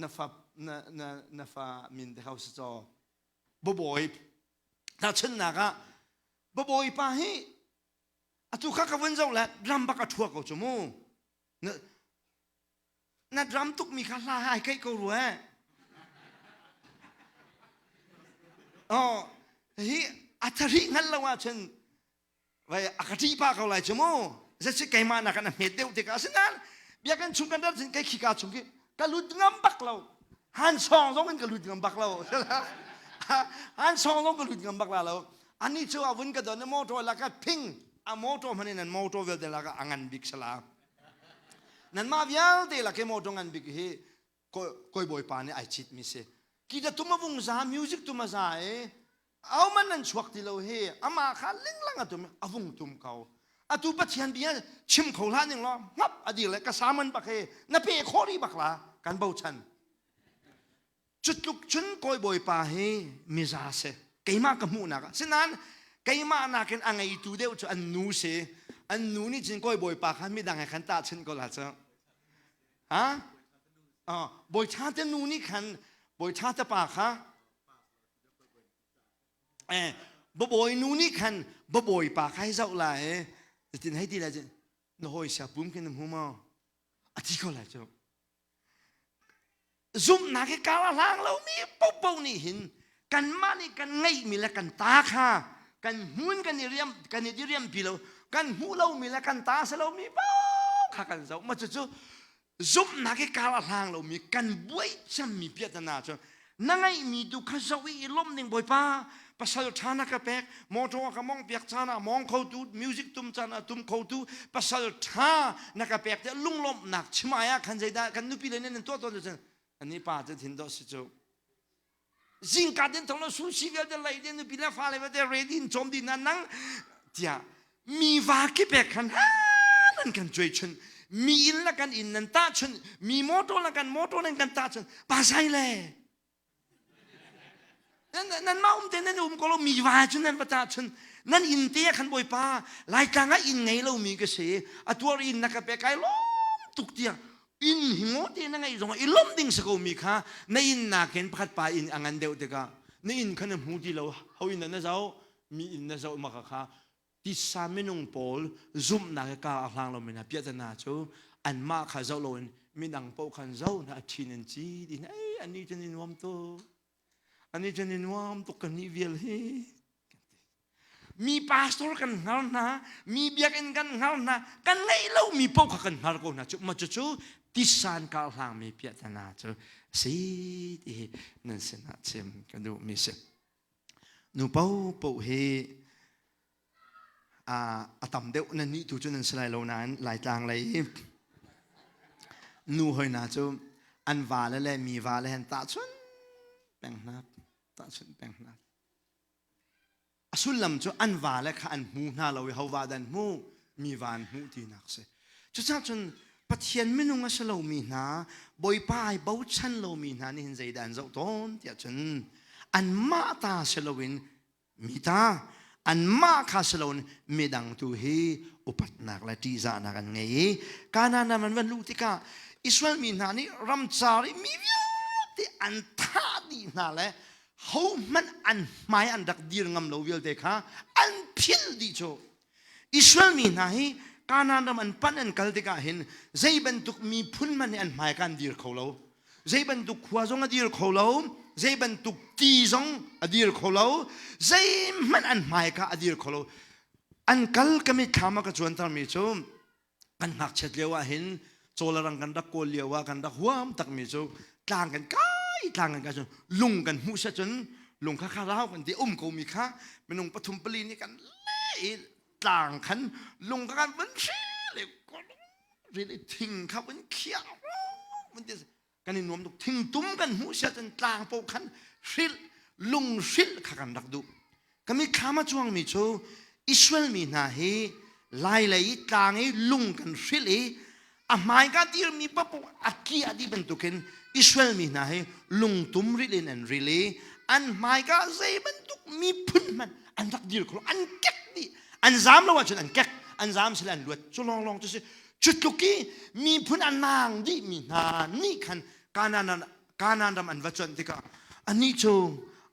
Na fa na na na fa min te hau si caw babawi tahchunhnak ah babawi pa hi atu kha ka vun zoh le ram bak a ṭhua ko cu mu. Na na drum tukmi kha hla hai keih ko rua. Oh, hi a thari hngal lo ahcun vai a ka ṭih pah ko lai cu mu. Zeicah keimah nakin a hmet deuh tikah asinain biakinn chung kan rat cun kei khika chung khi ka lut ngam bak lo. Han sawng zong in ka lut ngam bak lo. Han sawng zong ka lut ngam bak la lo. Ani cu a vun ka don i motor laka phing a motor hman in an motor vialte laka a ngan bik sala. Nanmah vialte lak i motor ngan bik hi koi bawipa nih ai cit mi si. Kita tum a vung za, music tum a za i au man nan chuak ti lo hi amah kha linglang a tum a vung tum ko. Atu Pathian bia chim kho hlah ning law ngap a dir le ka saman bak hi na pe khawh rih bak la kan bochan. Cutluk cun kawi bawipa hi miza si. Keimah ka hmuhnak ah. Sinain keimah nakin a ngeitu deuh cu an nu si. An nu nih cun kawi bawipa kha midang he khan tahchunh ko la cu. Ha? Bawi ṭha te nu nih khan bawi ṭha te pa kha eh babawi nu nih khan babawi pa kha hei zoh la i cutin hei ti lai cun na hawi sia pum khi na hmu maw? A ti ko lai cu. Zumhnak hi kar a hlang lomi paohpaoh nih hin kanmah nih kan ngeihmi le kan ta kha kan hmun kan i riam kan i diriampi lo, kan hmuh lomi le kan ta si lomi paoh kha kan zoh. Mah cucu zumhnak hi kar a hlang lomi kan buai cemmi piahtana cu na ngeihmi tu kha zoh i i lawmh ning. Bawipa, pasal ṭha na ka pek, motor a ka mong piak caan ah mong khotu, music tum caan ah tum khotu pasal ṭha na ka pek tiah lunglawmhnak chim ai ah khan zeidah kan nupi le nan tuah tawn cun ani pa cu thin dawh si cu zingka den thong lo sushi vialte lei den nupi le fale vialte ready in cawm dih na nang tiah mi va ki pek khan nan kan cuai chun, mi inn la kan inn nan tah chun, mi motor la kan motor nan kan tah chun. Pa sai le nan mah um te nan um ko lo, mi va cun nan va tah chun. Nan inn te khan Bawipa, Laitlang ah inn ngei lo mi ka si, a tuar inn na ka pe kai lawm tuk tiah inn hi ngo te na ngeih zong i lawmh ding si ko mi kha na inn nakin pakhat pa inn a ngan deuh tikah na inn kha na hmu ti lo, ho inn na zoh, mi inn na zoh maka kha tisa minung pawl zumhnak i kar a hlang lomi hna piahtana cu anmah kha zoh loin midang paoh khan zoh hna, a ṭhin an ci ti hna. Ei, anih cu ni nuam tuk, anih cu ni nuam tuk, kan nih vial hi mi pastor kan hngar hna, mi biakinn kan hngar hna, kan ngeih lomi paoh kha kan hngar ko hna cu. Mah cucu tisan kar hlangmi piahtana cu si ti hi nan sinah chim ka duhmi si. Nu paohpaoh hi a tam deuh nan nih tu cu nan si lai lo nain Laitlang lei hi nu hoi hna cu an vale le mi vale hen tahchun peng hna, tahchun peng hna. A sullam cu an vale kha an hmu hna lo i ho va dan hmu, mi va an hmuh tinak si. Cucaah cun Pathian minung a si lomi hna, Bawipa ai bochan lomi hna nih hin zeidah an zoh tawn tiah cun anmah ta si loin mi ta, anmah kha si loin midang tu hi upatnak le ṭihzahnak an ngei i Kanaan ram an van luh tikah. Israel mi hna nih ramcar i mi vialte an thah dih hna le hohmanh an hmai an rak dir ngam lo vialte kha an philh dih cu. Israel mi hna hi Kanaan ram an panh an kal tikah hin zei bantuk miphun hmanh nih an hmai kan dir kho lo. Zei bantuk khua zong a dir kho lo. Zei bantuk ti zong a dir kho lo. Zeihmanh an hmai kha a dir kho lo. An kal ka mitthlam a ka cuantermi cu kan ngakchiat lio ah hin cawlarang kan rak kawl lio ah kan rak huam takmi cu tlang kan kai tlang kan kai cun lung kan hmuh set cun lung kha kha rau kan ti um ko mi kha minung pathum pali nih kan le i tlang khan lung kha kan vun hril i ril i thing kha vun khiah vun ti kan i nuam tuk thingtum kan hmuh sia cun tlang po khan hrilh lung hrilh kha kan rak duh kami thlam a cuangmi cu Israel mi hna hi lai lei i tlang i lung kan hrilh i a hmai ka dirmi papoh a tliah dih bantukin Israel mi hna hi lungtum rilh in an ril i an hmaika zei bantuk miphun hmanh an rak dir kho an kek dih an zam lo ahcun an kek an zam sile an luat cu lawnglawng cu si Cu tluk i miphun a naang dihmi hna nih khan Kanaan, Kanaan ram an va cuanh tikah anih cu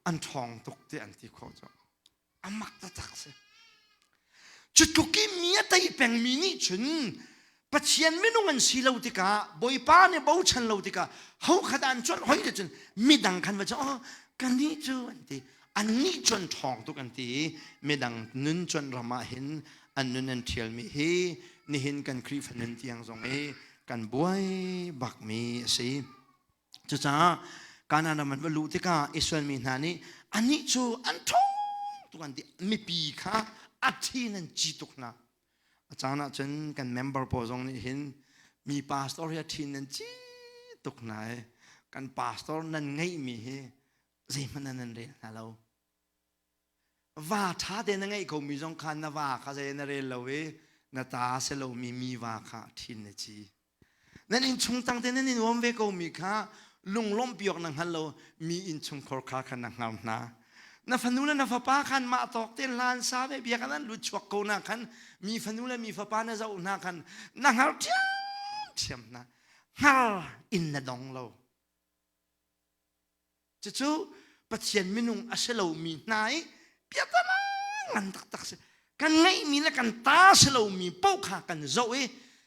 an ṭhawng tuk ti an ti khawh cu. A mak taktak si. Cu tluk i mi a tei pengmi nih cun Pathian minung an si lo tikah Bawipa nih bochan lo tikah ho khat an cuanh hoi te cun midang khan va cu oh kannih cu an ti annih cu an ṭhawng tuk an ti i midang nun cuanh ram ah hin an nun an ṭhialmi hi nihin kan Khrihfa nun tiang zong i kan buai bakmi a si. Cucaah Kanaan ram an va luh tikah Israel mi hna nih anih cu an ṭhawng tuk an ti mipi kha a thin an ci tuk hna. A caan ah cun kan member pawl zong nih hin mi pastor hi a thin an ci tuk hna i kan pastor nan ngeihmi hi zeihmanh nan rel hna lo. Va ṭha te na ngeih komi zong kha na va kha zei na rel lo i na ta si lomi mi va kha ṭhin na ci. Nan innchung tang te nan i nuam ve komi kha lunglawmhpi awk na hngal lo mi innchungkhar kha khan na hngar hna. Na fanu le na fapa khan mah tawk te hlan sa ve bia khan an lut chuak ko na khan mi fanu le mi fapa na zoh hna khan na hngar ṭhiamṭhiam hna. Hngar in na dong lo. Cucu Pathian minung a si lomi hna i piatana ngan taktak si. Kan ngeihmi le kan ta si lomi paoh kha kan zoh i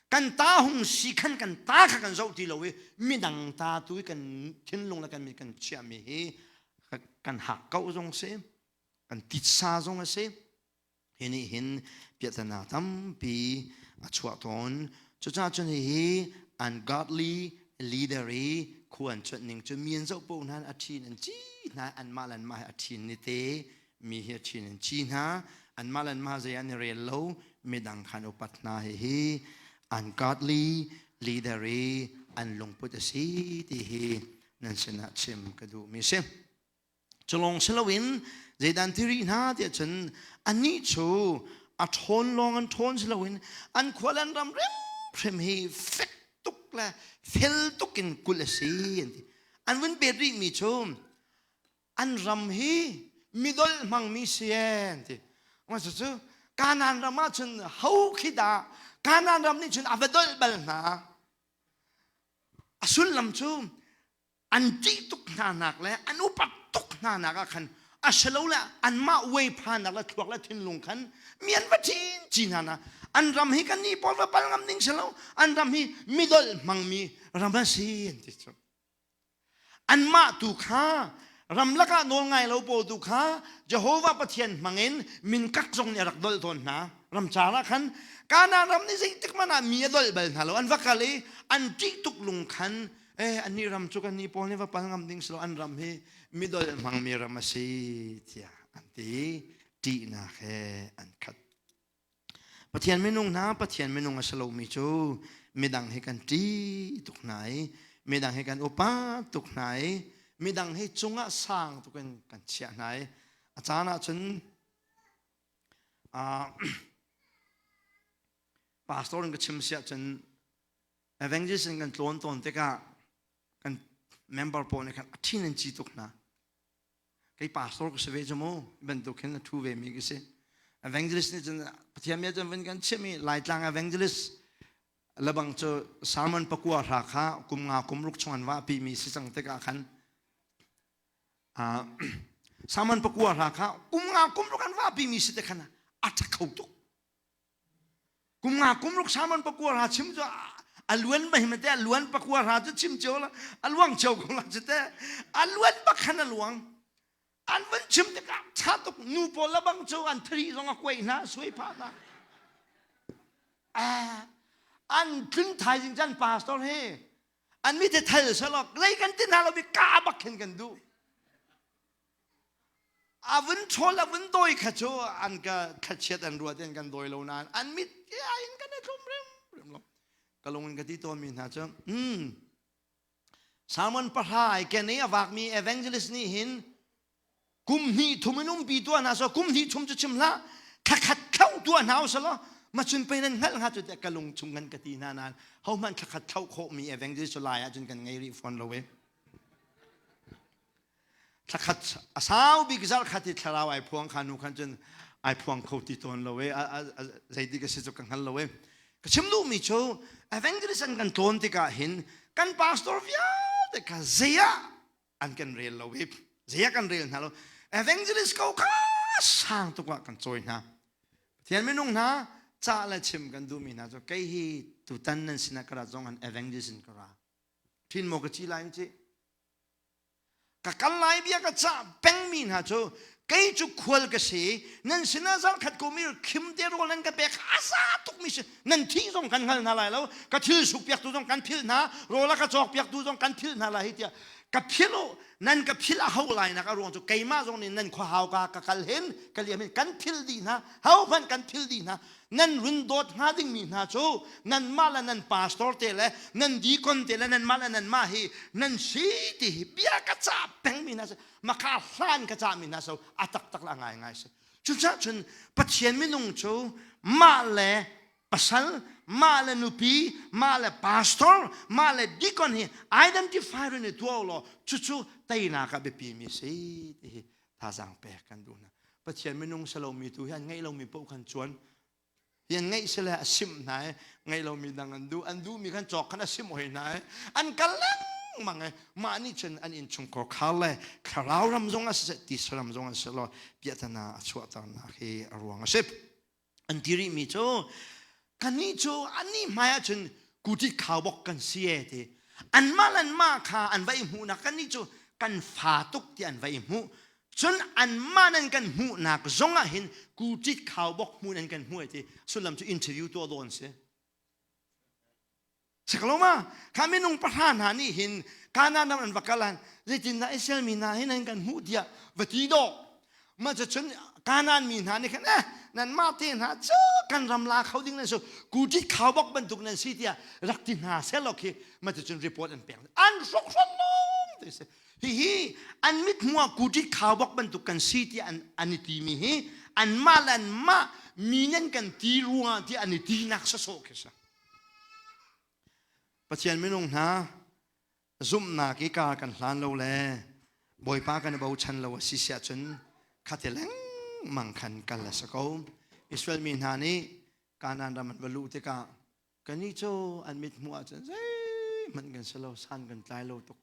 kan ta hung si khan kan ta kha kan zoh ti lo i midang ta tu i kan thinlung le kan mit kan chiahmi hi kan hak ko zong si kan titsa zong a si. Hi nih hin piahtana tampi a chuah tawn. Cucaah cun hihi ungodly leader i khu an cuanh ning cu mi an zoh paoh hna a ṭhin an ci hna anmah le anmah hi a ṭhin ni te mi hi a ṭhin an ci hna anmah le anmah zei an i rel lo midang khan upat hna hihi ungodly leader i an lungput a si ti hi nan sinah chim ka duhmi si. Culawng si loin zeidah an ti rih hna tiah cun anih cu a ṭhawn lawng an ṭhawn si loin an khua le an ram hrimhrim hi fek tuk le fel tuk in kulh a si an ti. An vun pet rihmi cu an ram hi midolh hmangmi si an ti. Cucu Kanaan ram ah cun ho khi dah Kanaan ram nih cun a va dolh bal hna. A sullam cu an ṭih tuk hna nak le an upat tuk hna nak ah khan a si lo le anmah uai phanak le thluak le thinlung khan mi an va ṭhin ci hna na an ram hi kan nih pawl va pal ngam ding si lo an ram hi midolh hmangmi ram a si an ti cu anmah tu kha ramlak ah nawl ngai lo pawl tu kha Jehovah Pathian hmangin min kak zong nih a rak dolh tawn hna ramcar ah khan Kanaan ram nih zeitik hmanh ah mi a dolh bal hna lo an va kal i an ṭih tuk lung khan Eh annih ram cu kannih pawl nih va pal ngam ding si lo an ram hi midol hmangmi ram a si tiah an ti ṭihnak he an khat. Pathian minung hna Pathian minung a si lomi cu midang hi kan ṭih tuk hna i midang hi kan upa tuk hna i midang hi cungah sang tuk in kan chiah hna i a caan ah cun uh, pastor in ka chim siah cun Evangelist in kan tlawn tawn tikah kan member pawl nih khan a thin an ci tuk hna. Kei pastor ka si ve cu mu bantuk hin a thu ve mi ka si. Evangelist nih cun Pathian bia cun vun kan chim i Laitlang evangelist Labang cu sermon pakua hra kha kum nga kum ruk chung an va pi mi si cang tikah khan sermon pakua hra kha kum nga kum ruk an va pi mi si te khan a ṭha kho tuk. Kum nga kum ruk sermon pakua hra chim cu a luan mai te a luan pakua hra cu chim cio la a luang cio ko la cu te a luan bak khan a luang. An van chim tikah ṭha tuk nu pawl le bang cu an thari zong a kuai hna suai phah hna. An tlun thaizing can pastor he an mi te thal selaw lei kan ti hna lo mi ka bak khin kan duh. A vun chawl a vun dawi kha cu an ka thlachiat an ruat in kan dawi lo nain an mit in kan i tlum rim rim lo. Ka lung in ka ti tawn mi hna cu Salmon pahra ai ken i a vakmi evangelist nih hin kum hnih thum in umpi tuah hna so kum hnih thum cu chim hlah thlakhat thlo tuah hna usalaw macun pei nan hngalh hnga cu tiah ka lung chung kan ka ti hna nain hohmanh thlakhat thlo khawhmi evangelist cu lai ahcun kan ngei rih fawn lo e thlakhat a sau bik zarh khat i thlarau ai phuang kha nu khan cun ai phuang kho ti tawn lo e zeiti ka si cu ka hngal lo e ka chim duhmi cu evangelist an kan tlawn tikah hin kan pastor vialte kha zei ah an kan rel lo i zei ah kan rel hna lo evangelist ko kha sang tuk ah kan cawi hna Pathian minung hna ca le chim kan duhmi hna cu kei hi tutan nan sinah ka rat zong an evangelist in ka ra thin maw ka ci lai ci Ka kal lai bia ka cah pengmi hna cu kei cu khual ka si nan sinah zarkhat kum i khim te rawl nan ka pek a za tukmi si nan thih zong kan hngal hna lai lo ka thil suk piaktu zong kan philh hna rawl a ka cawk piaktu zong kan philh hna lai hi tiah ka philh u nan ka philh a ho lai nak a ruang cu keimah zong nih nan khua hau ka ka kal hin ka liam hin kan philh dih hna ho hmanh kan philh dih hna Nan run dawt hnga dingmi hna cu nanmah le nan pastor te le nan deacon te le nanmah le nanmah hi nan si ti hi bia ka cah pengmi hna si maka hlan ka cahmi hna so a taktak la ngai ngai si. Cucaah cun Pathian minung cu mah le pasal, mah le nupi, mah le pastor, mah le deacon hi identify rin i tuah law cucu teinak ah biapi mi si ti hi thazaang pek kan duh hna. Pathian minung si lomi tu hi an ngeih lomi paoh khan cuan hi an ngeih sile a simh hna i ngeih lomi dang an duh an duhmi khan cawk khan a simh hoi hna i an kal lengmang i mah nih cun an innchungkhar khar le thlarau ram zong ah siseh tisa ram zong ah siseh law piahtana a chuahternak hi a ruang a si. An ti rihmi cu kannih cu annih hmai ahcun kutit khaubawk kan si e ti anmah le anmah kha an va i hmuhnak kannih cu kan fa tuk ti an va i hmuh cun anmah nan kan hmuhnak zong ah hin kutit khaubawk hmu nan kan hmuh e ti sullam cu interview tuah dawn si Sikloma kha minung pahra hna nih hin Kanaan ram an va kal han zeitindah Israel mi hna hin an kan hmuh tiah va ti dawh mah cun Kanaan mi hna nih khan eh nanmah te hna cu kan ram la kho ding nan si kutit khaubawk bantuk nan si tiah rak ti hna selaw khi mah cun report an pek an hrokhrol lawng te si hihi an mit hmuh ah kutit khaubawk bantuk kan si tiah an an i timi hi anmah le anmah mi nan kan ti ruangah tiah an i tinak sawsawh khi si Pathian minung hna zumhnak i kar kan hlan lo le Bawipa kan i bochan lo a si siah cun khate lengmang khan kal a si ko. Israel mi hna nih Kanaan ram an va luh tikah kannih cu an mit hmuh ahcun zeihmanh kan si lo, san kan tlai lo tuk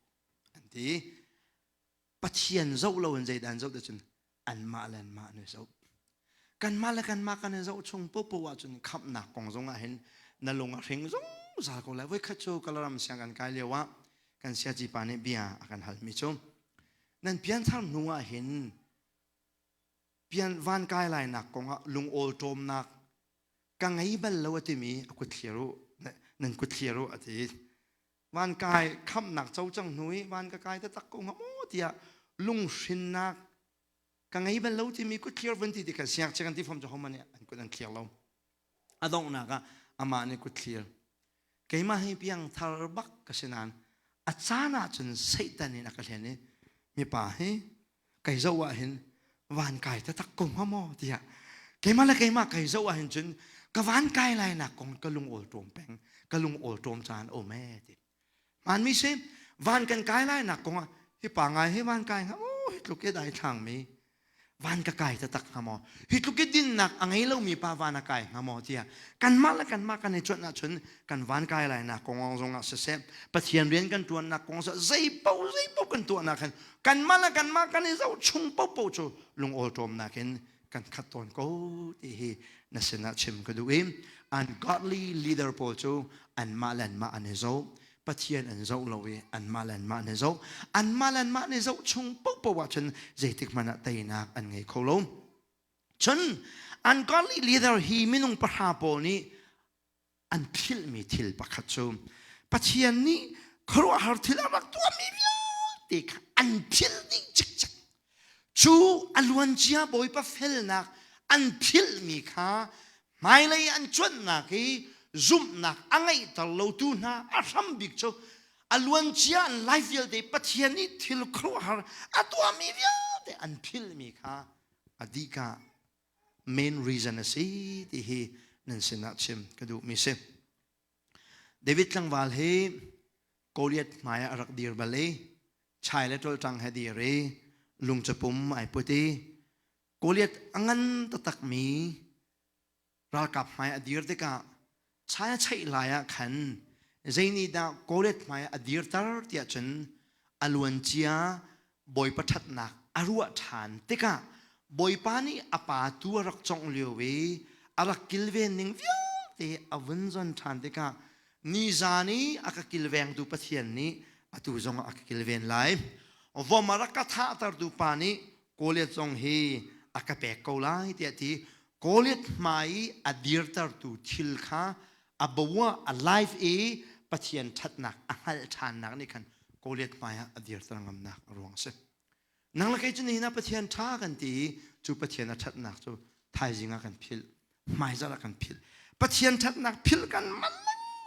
an ti. Pathian zoh lo in zeidah an zoh ti cun anmah le anmah an i zoh. Kanmah le kanmah kan i zoh chung popo ahcun khamhnak kong zong ah hin na lung a hring zungzal ko lai. Voikhat cu Kalaram siang kan kai lio ah kan siaci pa nih bia a kan halmi cu nan pianthar hnu ah hin pian van kai lainak kong ah lungawl ṭawmnak ka ngei bal lo a timi a kut thlir u nan kut thlir u a ti. Van kai khamhnak co cang hnu i van ka kai taktak ko hnga maw tiah lunghrinnak ka ngei bal lo timi kut thlir vun ti ti kan siangchia kan ti fom cu homan nih an kut an thlir lo a donghnak ah amah nih kut thlir keimah hi piang thar bak ka si nain a caan ah cun Satan in a ka hlen i mipa hi kei zoh ah hin van kai taktak ko hnga maw tiah keimah le keimah kei zoh ah hin cun ka van kai lai nak kong ka lung awl ṭawm peng ka lung awl ṭawm caan um ee ti hmaanmi si van kan kai lai nak kong ah hi pa ngai hi van kai hnga maw hi tluk i dai thlang mi. Van ka kai taktak hnga maw? Hi tluk i dinnak a ngei lomi pa van a kai hnga maw tiah kanmah le kanmah kan i cuanh ahcun kan van kai lainak kong zong ah siseh, Pathian rian kan ṭuannak kong siseh, zei paoh zei paoh kan tuahnak hin kanmah le kanmah kan i zoh chung paohpaoh cu lungawlṭawmnak in kan khat tawn ko ti hi na sinah chim ka duh i ungodly leader pawl cu anmah le anmah an i zoh. Pathian an zoh lo i anmah le anmah an i zoh. Anmah le anmah an i zoh chung paohpaoh ahcun zeitik hmanh ah teinak an ngei kho lo. Cun ungodly leader hi minung pahra pawl nih an philhmi thil pakhat cu Pathian nih khuaruahhar thil a rak tuahmi vialte kha an philh dih cikcek. Cu a luancia Bawipa felnak an philhmi kha hmailei an cuanhnak i zumhnak a ngeihter lotu hna a hram bik cu a luancia an life vialte Pathian nih thil khuaruahhar a tuahmi vialte an philhmi kha a dihka main reason a si ti hi nan sinah chim ka duhmi si. David tlangval hi Goliath hmai ah a rak dir bal i chai le ṭolṭang he dir i lungcapum ai put i Goliath a ngan taktakmi ralkap hmai a dir tikah chai a cheih lai ah khan zei nih dah Goliath hmai a dirter tiah cun a luancia Bawipa ṭhatnak a ruah ṭhan tikah Bawipa nih a pa tu a rak congh lio i a rak kilven ning vialte a vun zon ṭhan tikah nizan i a ka kilvengtu Pathian nih atu zongah a ka kilven lai. Vom a rak ka thahtertu pa nih Goliath zong hi a ka pek ko lai tiah ti Goliath hmai i a dirtertu thil kha a bo ah a life i Pathian ṭhatnak a hngalh ṭhannak nih khan Goliath hmai ah a dirter ngamnak a ruang a si. Nang le kei cu nihin ah Pathian ṭha kan ti i cu Pathian a ṭhatnak cu thaizing ah kan philh, hmaizarh ah kan philh. Pathian ṭhatnak philh kan man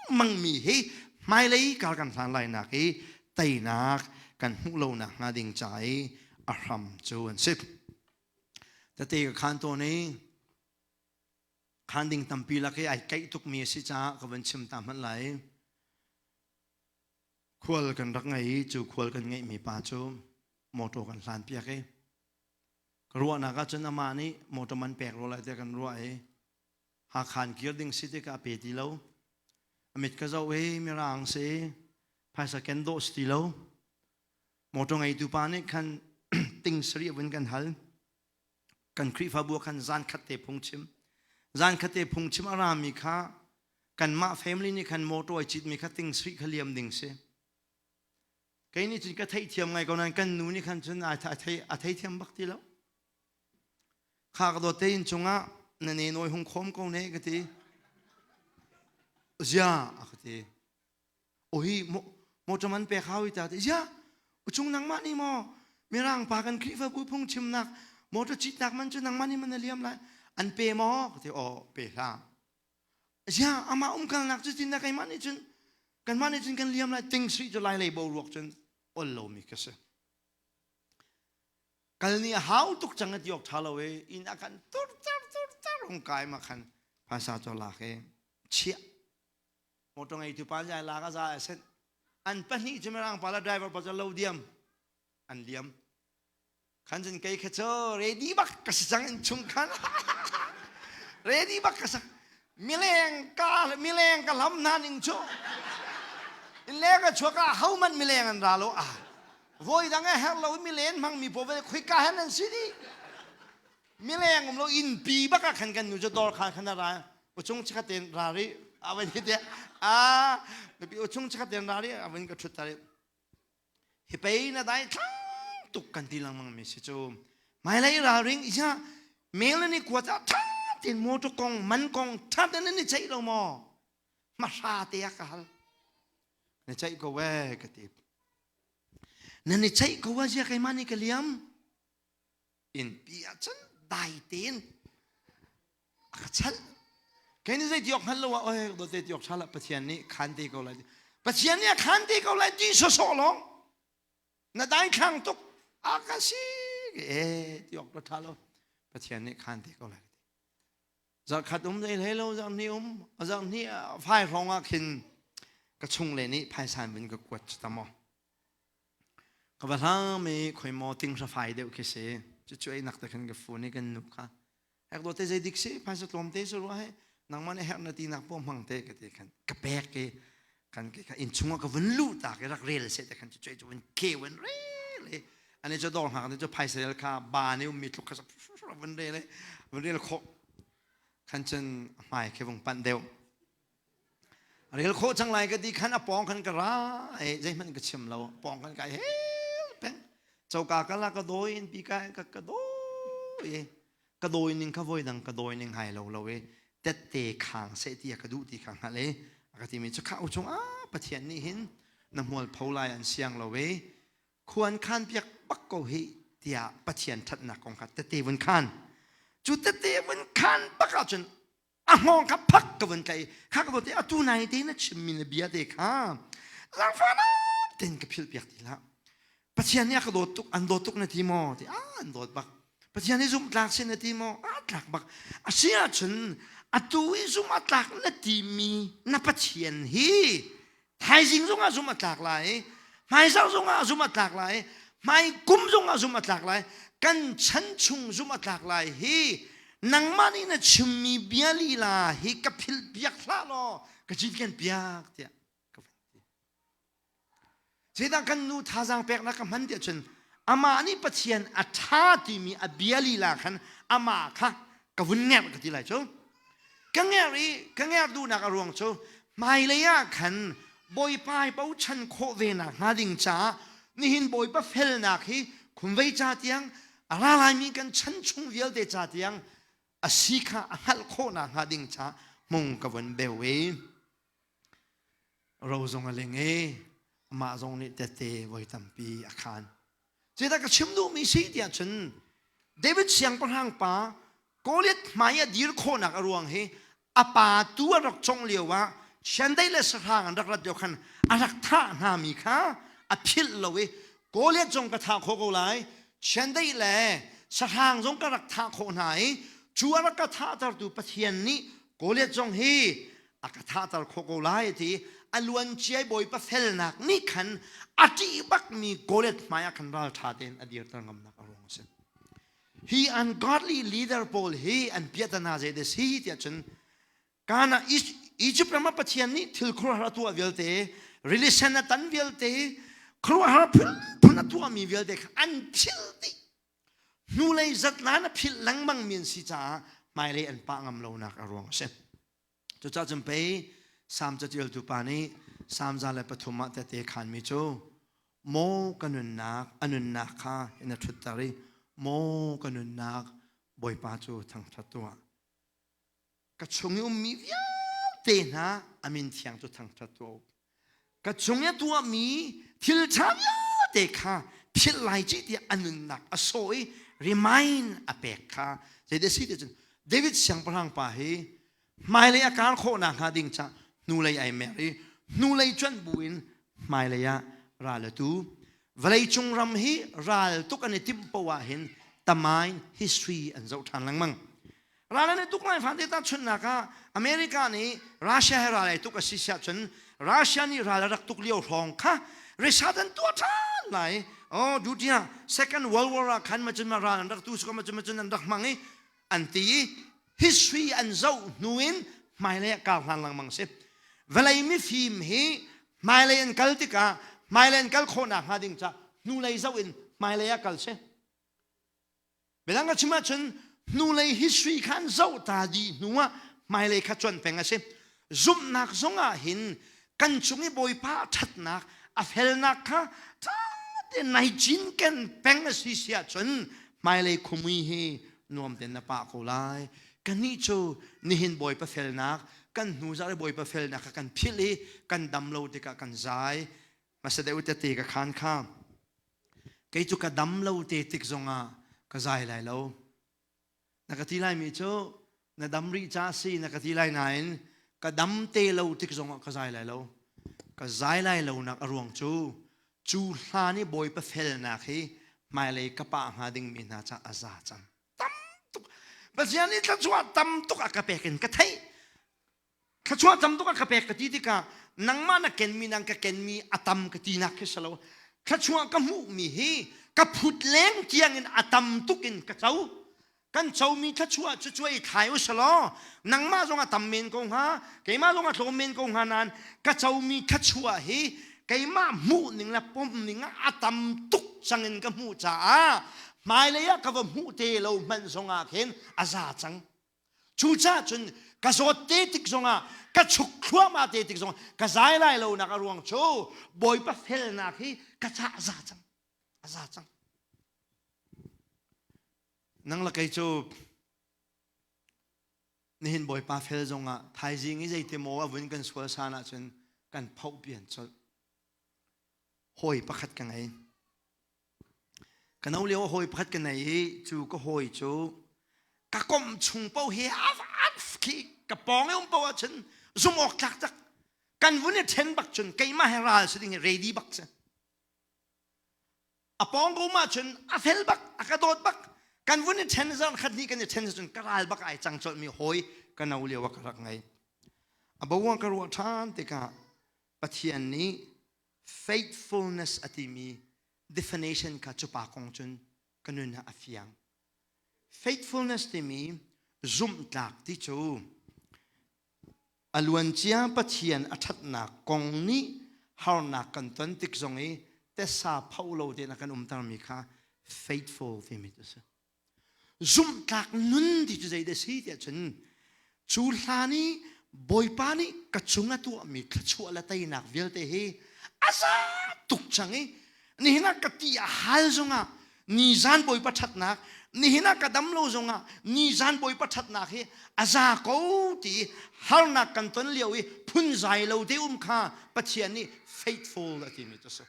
lengmangmi hi hmailei kar kan hlan lainak i teinak kan hmuh lonak hnga ding ca i a hram cu an si. Tete ka khan tawn i khan ding tampi lak i ai keih tukmi a si caah ka van chim ta hmanh lai. Khual kan rak ngei i cu khual kan ngeihmi pa cu motor kan hlan piak i ka ruahnak ahcun amah nih motor man pek rua lai tiah kan ruah i Hakha in kir ding si tikah a pe ti lo. A mit ka zoh i mirang si phaisa ken dawh si ti lo. Motor ngeitu pa nih khan ting sarih vun kan hal. Kan Khrihfabu ah khan zan khat te phungchim. Zan khat te phungchim a rami kha kanmah family nih khan motor ai citmi kha ting sarih kha liam ding si. Kei nih cun ka theihthiam ngai ko nain kan nu nih khan cun a theithiam bak ti lo. Kha ka dawt te inn cungah na ne nawi hung khawm ko ne ka ti. Zia a ka ti. Ohi motor man pek hau i ta ti. Zia uchung nangmah nih maw mirang pa kan Khrihfabu phungchimnak motor citnak man cu nangmah nih man na liam lai an pe maw ka ti. Aw pe hlah. Zia amah umkalnak cu tin na keimah nih cun kanmah nih cun kan liam lai ting sui cu lai lei boruak cun ol lomi ka si. Kal nih a hau tuk cang a ti awk ṭha lo i inn ah khan tur tar tur tar hung kai ma khan phaisa cu lak i chiah motor ngeitu pa zai lak a za a sen an pahnih cu mirang pa le driver pa cu lo diam an liam khan cun kei kha cu ready bak ka si cang in chung khan ready bak ka si mileng ka mileng ka lam hna ning cu leng a chuak ah ho man mileng an ra lo ah Voi dang a herh lo mi len hmang mi pawl khoika hen an si dih. Mileng um lo innpi bak ah khan kan nu cu dawr khan khan a ra. Uchung chikhat ten ra ri avan hi te a bipi uchung chikhat ten ra ri avan ka thut ta ri. Hi pei na dai thlang tuk kan ti lengmang mi si cu. Hmailei ralring ia mail ni kuat ah tha ten motor kong man kong tha ten ni ceih lo maw? Hmahra te a ka hal. Na ceih ko we ka ti. Nan i ceih ko a zia keimah nih ka liam. Innpi ah cun dai tein a ka chalh. Kei nih zei ti awk hngal lo ah oi dawt ti awk ṭha lah Pathian nih khan te ko lai. Pathian nih a khan te ko lai ti sawsawh lawng. Na daithlang tuk a ka si e ti awk ṭha lo. Pathian nih khan te ko lai. Zarhkhat um zei hlei lo zarhhnih um zarhhnih fai hrawng ah khin ka chung le nih phaisa in vun ka kuat cu ta maw. Ka va hlam i khoi maw ting hra fai deuh khi si. Cucu ei nak te khan ka phone i kan nu kha hek do te zei dik si phaisa tlawm te si rua he nangmah nih herh na ti nak po hmang te ka ti khan ka pek i kan ke kha inn chungah ka vun lu ta ke rak rel se te khan cu cu vun ke vun rel i ani cu dor hngak ni cu phaisa rel kha ba ni ummi tluk kha vun rel i vun rel khawh khan cun hmai khi vung panh deuh Rel khawh cang lai ka ti khan a pawng khan ka ra i zeihmanh ka chim lo. Pawng khan kai hel peng. Coka ka la ka dawi in pi ka ka ka dawi. Ka dawi ning kha voi dang ka dawi ning hai lo lo i tette khang seh ti a ka duh ti kha hngalh i a ka timi cu kha u chung ah Pathian nih hin na hmual pho lai an siang lo i khuan khan piak bak ko hi tiah Pathian ṭhatnak kong kha tette vun khan. Cu tette vun khan bak ahcun a hngawng kha phak ka vun tlaih kha ka te atu nai te na chimmi na bia te kha zaangfahnak tein ka philh piak ti hlah. Pathian nih a ka dawt tuk, an dawt tuk na ti maw? Ti ah an dawt bak. Pathian nih zumh tlak si na ti maw? Ah tlak bak. A si ahcun atu i zumh a tlak na timi na Pathian hi thaizing zongah zum a tlak lai, hmaizarh zongah zum a tlak lai, hmai kum zongah zum a tlak lai, kan chan chung zum a tlak lai hi nangmah nih na chimmi bia lila hi ka philh piak hlah law ka cinken piak tiah ka van ti. Zeidah kan nu thazaang peknak ka hman tiah cun amah nih Pathian a ṭha timi a bia lila khan amah kha ka vun ngerh ka ti lai cu. Ka ngerh i ka ngerh duhnak a ruang cu hmailei ah khan Bawipa i bochan khawh ve nak hnga ding caah nihin Bawipa felnak hi khumvei ca tiang a ra laimi kan chan chung vialte ca tiang a si kha a hngalh khawh nak hnga ding caah hmung ka vun beu i ro zong a ling i amah zong nih tette voi tampi a khan. Zeidah ka chim duhmi si tiah cun David siangpahrang pa Goliath hmai a dir khawhnak a ruang hi a pa tu a rak congh lio ah chiandeih le sahrang an rak rat lio khan a rak thah hna mi kha a philh lo i Goliath zong ka thah khawh ko lai, chiandeih le sahrang zong ka rak thah khawh hna i cu a rak ka thahtertu Pathian nih Goliath zong hi a ka thahter khawh ko lai ti a luanciai Bawipa felnak nih khan a ṭih bakmi Goliath hmai ah khan ralṭha tein a dirter ngamnak a ruang a si. Hi ungodly leader pawl hi an piahtana zei de si tiah cun Kana Egypt ram ah Pathian nih thil khuaruahhar a tuah vialte, rili sen a tan vialte, khuaruahhar phunphun a tuahmi vialte kha an philh dih. Hnulei zatlan a philh lengmang mi an si caah hmailei an pah ngam lonak a ruang a si. Cucaah cun pei Salm catialtu pa nih Salm 103 ah tehte khanmi cu maw ka nunnak a nunnak kha in a ṭhutter i maw ka nunnak Bawipa cu thangṭhat tuah. Ka chung i ummi vialte hna a min thiang cu thangṭhat tuah u. Ka chung i a tuahmi thil ṭha vialte kha philh lai ci tiah a nunnak a sawh i remind a pek kha zeidah si ti cun David siangpahrang pa hi hmailei a kar khawh nakhnga ding ca hnulei ai mer i hnulei cuanh buin hmailei ah ral a tu. Vawleicung ram hi ral tuk an i timh poah ah hin tamain history an zoh ṭhan lengmang. Ral an i tuk lai fate tahchunhnak ah America nih Russia he ral ai tuk a si siah cun Russia nih ral a rak tuk lio hrawng kha research an tuah ṭhan lai. Oh, dutia Second World War ah khan macun ma ral an rak tu suka macun macun an rak hmang i an ti i history an zoh hnu in hmailei ah kar hlan lengmang si. Vawlei mifim hi hmailei an kal tikah hmailei an kal khawhnak hnga ding ca hnulei zoh in hmailei ah kal si. Biadang ka chim ahcun hnulei history kha an zoh ta dih hnu ah hmailei kha cuanh peng a si. Zumhnak zong ah hin kan cung i Bawipa a ṭhatnak, a felnak kha ṭha tein nai cinken peng a si si ahcun hmailei khumui hi nuam tein na pah ko lai. Kannih cu nihin Bawipa felnak, kan hnu zarh i Bawipa felnak kha kan philh i kan dam lo tikah kan zai. Hmasa deuh tete ka khan kha. Kei cu ka dam lo te tik zongah ka zai lai lo. Na ka ti laimi cu na dam rih ca si na ka ti lai nain ka dam te lo tik zongah ka zai lai lo. Ka zai lai lonak a ruang cu cu hlan i Bawipa felnak hi hmailei ka pah hnga dingmi hna ca a za cang. Tam tuk. Pathian nih thluachuah tam tuk a ka pek in ka theih. Thluachuah tam tuk a ka pek ka ti tikah nangmah na kenmi nang ka kenmi a tam ka tinak khi si lo. Thluachuah ka hmuhmi hi ka phut leng tiang in a tam tuk in ka co. Kan comi thluachuah cu cuai thlai u selaw nangmah zong a tam men ko hnga, keimah zong a tlawm men ko hnga nain ka comi thluachuah hi keimah hmuh ning le pom ning ah a tam tuk cang in ka hmuh caah hmailei ah ka va hmuh te lo hmanh zong ah khin a za cang. Cucaah cun ka zawt te tik zongah ka chuk thluahmah te tik zongah ka zai lai lonak a ruang cu Bawipa felnak hi ka cah a za cang. A za cang. Nang le kei cu nihin Bawipa fel zongah thaizing i zeiti maw a vun kan sual san ahcun kan phoh pian colh. Hawi pakhat ka ngei. Ka no lio hawi pakhat ka nei i cu ka hawi cu ka komh chung paoh hi khi ka pawng i um paoh ahcun zumh awk tlak tak kan vun i ṭhen bak cun keimah he ral si ding hi ready bak si. A pawng ka um ahcun a fel bak, a ka dawt bak. Kan vun i ṭhen zarh khat hnih kan i ṭhen cun ka ral bak ai cang colhmi hawi ka no lio ah ka rak ngei. A bo ka ruah ṭhan tikah Pathian nih faithfulness a timi definition kha cupa kong cun ka nun ah a fiang. Faithfulness timi zumhtlak ti cu a luancia Pathian a ṭhatnak kong nih harnak kan ton tik zong i tesa pho lo tein a kan umtermi kha faithful timi cu a si. Zumhtlak nun ti cu zeidah a si tiah cun cu hlan i Bawipa nih ka cung a tuahmi thluachuah le teinak vialte hi a za tuk cang i nihin ah ka ti a hal zongah nizan Bawipa ṭhatnak nihin ah ka dam lo zongah nizan Bawipa ṭhatnak hi a za ko ti harnak kan ton lio i phunzai lo te um kha Pathian nih faithful a timi cu a si.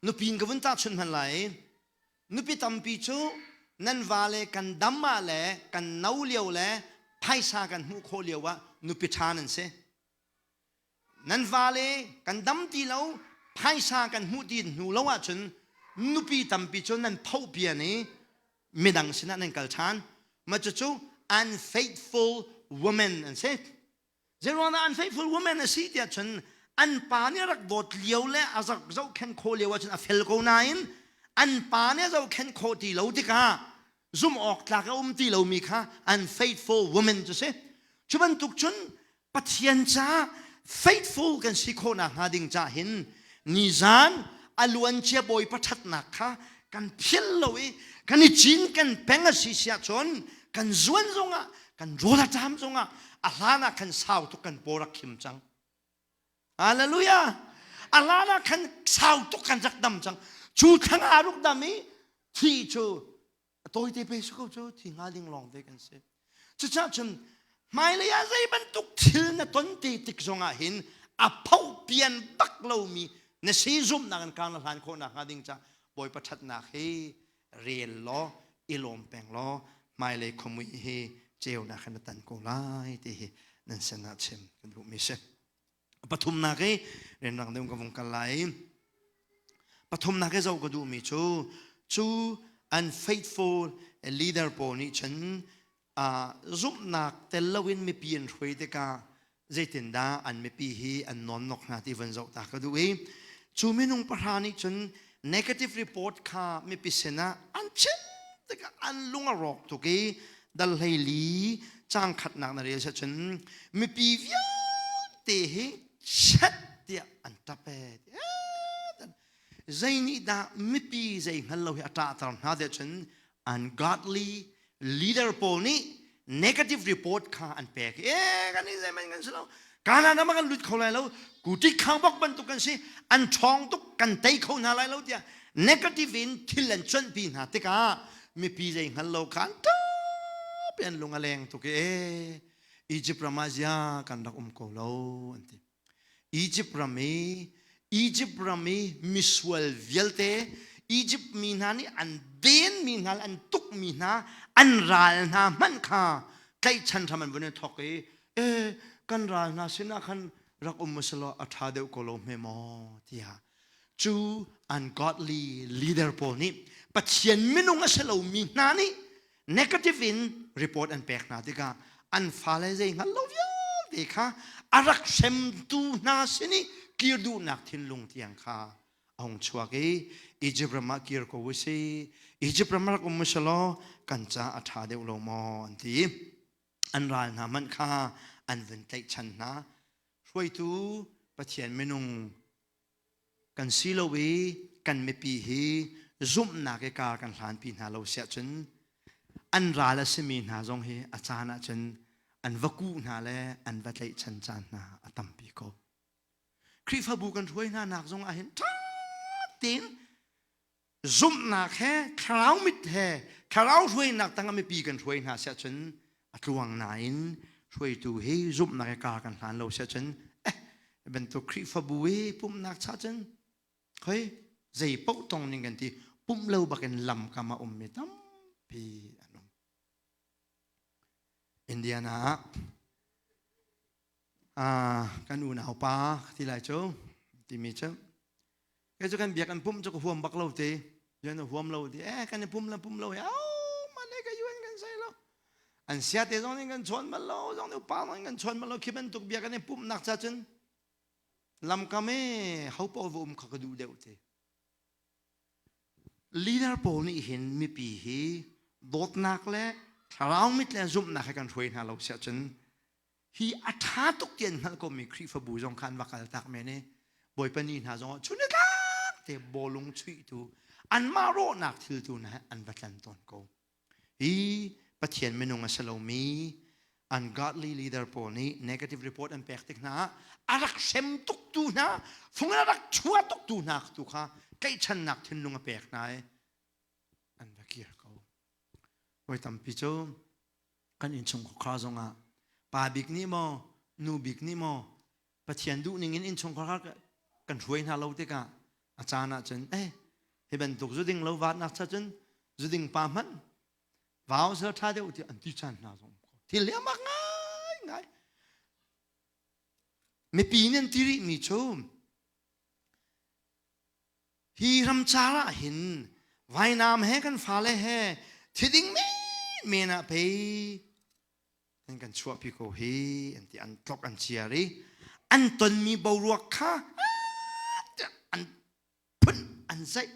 Nupi in ka vun tahchunh hmanh lai. Nupi tampi cu nan vale kan dam ah le kan no lio le phaisa kan hmuh khawh lio ah nupi ṭha nan si. Nan vale kan dam ti lo, phaisa kan hmuh ti hnu lo ahcun nupi tampi cu nan phohpian i midang sinah nan kal ṭhan. Mah cucu unfaithful women an si. Zeiruangah unfaithful woman a si tiah cun an pa nih a rak dawt lio le a zohkhenh khawh lio ahcun a fel ko nain an pa nih a zohkhenh khawh ti lo tikah zumh awk tlak a um ti lomi kha unfaithful woman cu si. Cu bantuk cun Pathian caah faithful kan si khawh nakhnga ding cah hin nizan a luancia Bawipa ṭhatnak kha kan philh lo i kan i cin kan peng a si siah cun kan zuan zongah kan rawl a ṭam zongah a hlan ah khan sau tuk kan paw rak khim cang. Hallelujah! A hlan ah khan sau tuk kan rak dam cang. Cu thlang aa ruk dam i thi cu a tawite pe si ko cu thi hnga ding lawng te kan si. Cucaah cun hmailei ah zei bantuk thil na ton te tik zongah hin a phopian bak lomi na si zumhnak in kar na hlan khawh nakhnga ding ca Bawipa ṭhatnak hi rel law i lawm peng law hmailei khuamui hi ceunak in na tan ko lai ti hi nan sin ah chim kan duhmi si. Pathumnak i rianrang deuh ka vung kal lai. Pathumnak i zoh ka duhmi cu cu unfaithful leader pawl nih cun zumhnak tel loin mipi an hruai tikah zeitindah an mipi hi an nawnnok hna ti van zoh ta ka duh i cu minung pahra nih cun negative report kha mipi sinah an chim tikah an lung a rawk tuk i dal hleili cang khatnak na rel cun mipi vialte hi chet tiah an tap e zei nih dah mipi zei hngal lo hi a ṭahter hna tiah cun ungodly leader pawl nih negative report kha an pek e kan i zeiman kan si lo Kanaan ram ah kan lut kho lai lo kuti khang bok bantuk kan si an ṭhawng tuk kan tei kho hna lai lo tiah negative in thil an cuanhpi hna tikah mipi zei hngal lo khan ṭap an lung a leng tuk i e Egypt ram ah zia kan rak um ko lo an ti Egypt ram i Egypt ram i misual vialte Egypt mi hna nih an den mi hna an tuk mi hna an ral hna hmanh kha tlaihchan hram an vun i thawk i e kan ral hna sinah khan rak um usalaw a ṭha deuh ko lo hme maw tiah cu ungodly leader pawl nih Pathian minung a si lomi hna nih negative in report an pek hna tikah an fale zei hngal lo vialte kha a rak hremtu hna sin i Kir duhnak thinlung tiang kha a hung chuak i Egypt ram ah kir ko u si. Egypt ram rak um usalaw kan ca a ṭha deuh lo maw an ti. An ral hna hmanh kha an vun tlaihchan hna. Hruaitu Pathian minung kan si lo i kan mipi hi zumhnak i kar kan hlanpi hna lo siah cun an ral a simi hna zong hi a caan ah cun an va kuh hna le an va tlaihchan caan hna a tampi ko. Khrihfabu kan hruai hna nak zong ah hin ṭha tein zumhnak he thlarau mit he thlarau hruainak tangah mipi kan hruai hna siah cun a tluang nain hruaitu hi zumhnak he kar kan hlan lo siah cun eh bantuk Khrihfabu i pumhnak cha cun khoi zei paoh tong ning kan ti pumh lo bakin lam kam a ummi tampi an um. Indiana ah kan unau pa ti lai cu timi cu Kei cu kan biak an pumh cu ka huam bak lo te. Yuan huam lo ti. Eh kan i pum la pum lo he. Au man ka yuan kan sai lo. An sia te zong nih kan chawn bal lo, zong nih pa zong kan chawn bal lo. Khi bantuk bia kan i pumh nak cha cun lamkam e ho paoh va um kha ka duh deuh te. Leader pawl nih hin mipi hi dawtnak le thlarau mit le zumhnak he kan hruai hna lo siah cun hi a ṭha tuk ti an hngalh komi Khrihfabu zong kha an va kal tak men i Bawipa ni hna zong ah chun tlak te bawlung chuihtu anmah rawhnak thil tu hna an va tlan tawn ko. Hi Pathian minung a si lomi ungodly leader pawl nih negative report an pek tik hna ah a rak hrem tuk tu hna fung a rak chua tuk tu hna tu kha tlaihchannak thinlung a pek hna i an va kir ko. Voi tampi cu kan innchungkhar zongah pa bik nih maw nu bik nih maw Pathian duh ning in innchungkhar kan hruai hna lo tikah a caan ah cun eh hi bantuk zuding lo vaatnak cha cun zuding pa hmanh vau sel ṭha deuh ti an ti caan hna zong thil hi amak ngai ngai mipi nih an ti rih mi cu Hi ramcar ah hin vainam he kan fale he thiding men ah pei an kan chuahpi ko hi an ti an tlok an ciar i an tonmi boruak kha an phun an zaih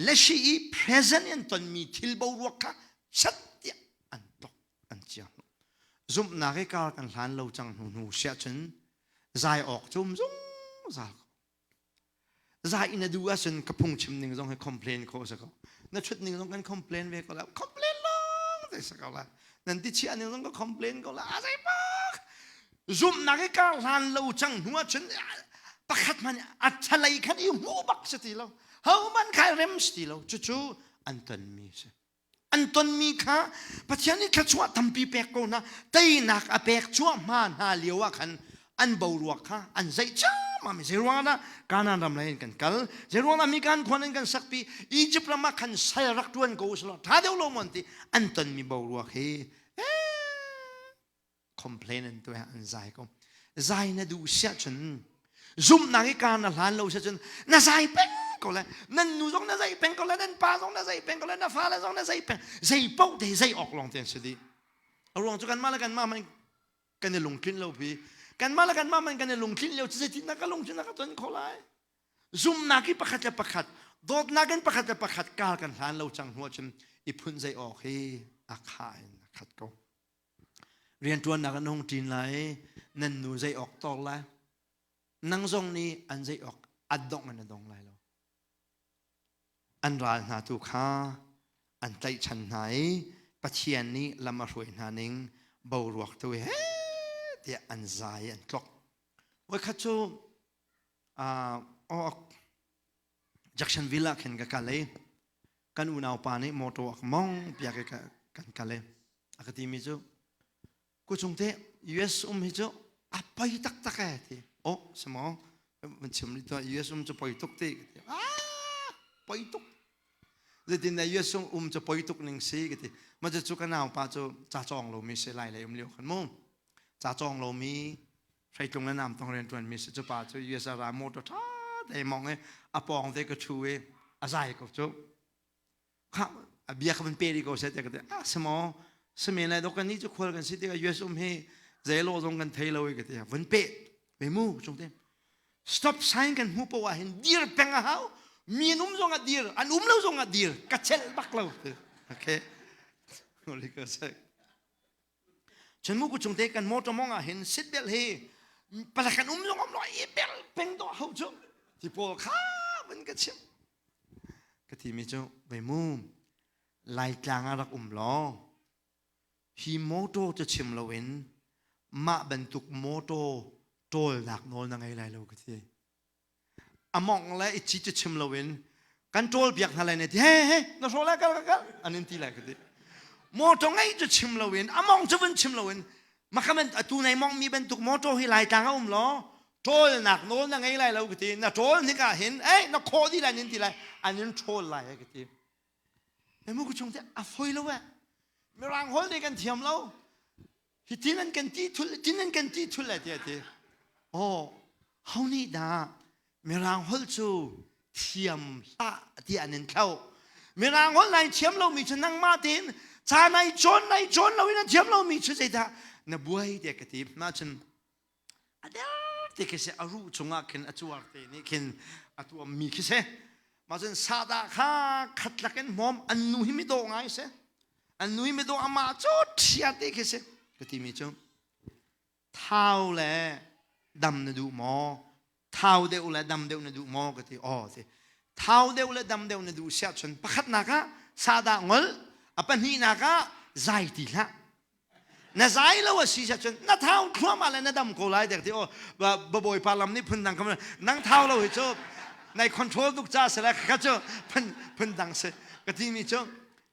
leshi i present an tonmi thil boruak kha chat tiah an tlok an ciar zumhnak i kar kan hlan lo cang hnu hnu siah cun zai awk cu um zungzal ko Zai in a duh ahcun ka phungchim ning zong hi complain khawh si ko. Na ṭhut ning zong kan complain ve ko la. Complain lawng te si ko la. Nan ti chiah ning zong ka complain ko la. A zei bak. Zumhnak i kar hlan lo cang hnu ahcun pakhat hmanh a thalei khan i hmu bak si ti lo. Ho man khai rem si ti lo. Cucu an tonmi si. An tonmi kha Pathian nih thluachuah tampi pek ko hna teinak a pek cuahmah hna lio ah khan an boruak kha an zeih ciammam i zeiruang dah Kanaan ram lei in kan kal zeiruang dah mikan khuan in kan sakpi Egypt ram ah khan sal rak ṭuan ko usulaw ṭha deuh lo maw an ti an tonmi boruak hi complain an tuah an zai ko zai na duh siah cun zumhnak i kar na hlan lo siah cun na zai peng ko le nan nu zong na zai peng ko le nan pa zong na zai peng ko le na fale zong na zai peng zei paoh te zei awk lawng te an si dih a ruang cu kanmah le kanmah man kan i lungtlin lo pi kanmah le kanmah man kan i lungtlin lio cu zeitin dah ka lungtlin ka ton kho lai zumhnak i pakhat le pakhat dawtnak in pakhat le pakhat kar kan hlan lo cang hnu ahcun i phun zei awk hi a kha in a khat ko Rianṭuannak an hung ṭin lai i nan nu zei awk tor lai. Nang zong nih an zei awk a dongh in a dong lai lo. An ral hna tu kha an tlaihchan hna i Pathian nih lam a hruai hna ning boruak tu he tiah an zai an tlok. Voikhat cu uh, Jacksonville ah khin ka kal i kan unau pa nih motor a ka mong piak i kan kal i a ka timi cu kuchung te US um hi cu a poi taktak e ti oh samaw van chim rih tuah US um cu poi tuk ti ah poi tuk zeitin dah US um cu poi tuk ning si ka ti ma cu ka nau pa cu ca cawng lomi si lai lei um lio khan mu ca cawng lomi hreitlung le namtong rianṭuan mi si cu pa cu US a ra motor ṭha te mong i a pawng te ka ṭhu i a zai ko cu kha a bia ka van pe rih ko seh tiah ka ti ah samaw same lai dok kan nih cu khual kan si tikah US um hi zei lo zong kan thei lo i ka ti vun pe ve mu chung te. Stop sign kan hmuh poah ah hin dir peng a hau. Mi an um zong ah dir, an um lo zong ah dir. Ka celh bak lo. Okay. Holy Ghost. Cun mu ku chung te kan motor mong ah hin seat belt hi palak kan um zong um lo i bel peng do hau cu. Ti pawl kha van ka chim. Ka ti mi cu ve mu Laitlang ah rak um law hi motor cu chim loin mah bantuk motor ṭawlnak nawl na ngei lai lo ka ti. A mawngh le i ci cu chim loin kan ṭawl piak hna lai ne ti he he na hrawh lai kal kal kal an in ti lai ka ti. Motor ngei cu chim loin a mawngh cu vun chim loin makaman atu nei mawngh mi bantuk motor hi Laitlang a um law ṭawlnak nawl na ngei lai lo ka ti. Na ṭawl hnik ah hin ei na khawh dih lai nin ti lai an in ṭhawl lai ka ti. Emu ku chung te a foi lo eh. Mirang hol nih kan thiam lo. Hi tin an kan ti thul tin an kan ti thul le ti ti. Oh, ho nih dah mirang hol cu thiam hlah ti an in thlo. Mirang hol nai thiam lo mi cu nangmah tein ca nai cawn nai cawn lo in a thiam lo mi cu zeidah na buai te ka ti. Ma cun a der te khi si a ruh cungah khin a cuar te nih khin a tuam mi khi si mah cun sahdah kha khat lak in hmawm an nu hi mi dawh ngai si an nu hi mi dawh amah cu ṭhia te khi si ka ti mi cu thau le dam na duh maw thau deuh le dam deuh na duh maw ka ti aw ti thau deuh le dam deuh na duh siah cun pakhatnak ah sahdah ngol a pahnihnak ah zai ti hlah na zai lo a si cun na thau thluahmah le na dam ko lai dek ti aw babawipa lam nih phundang kam nang thau lo hi cu nai control tuk ca se le kha cu phun phundang si ka ti mi cu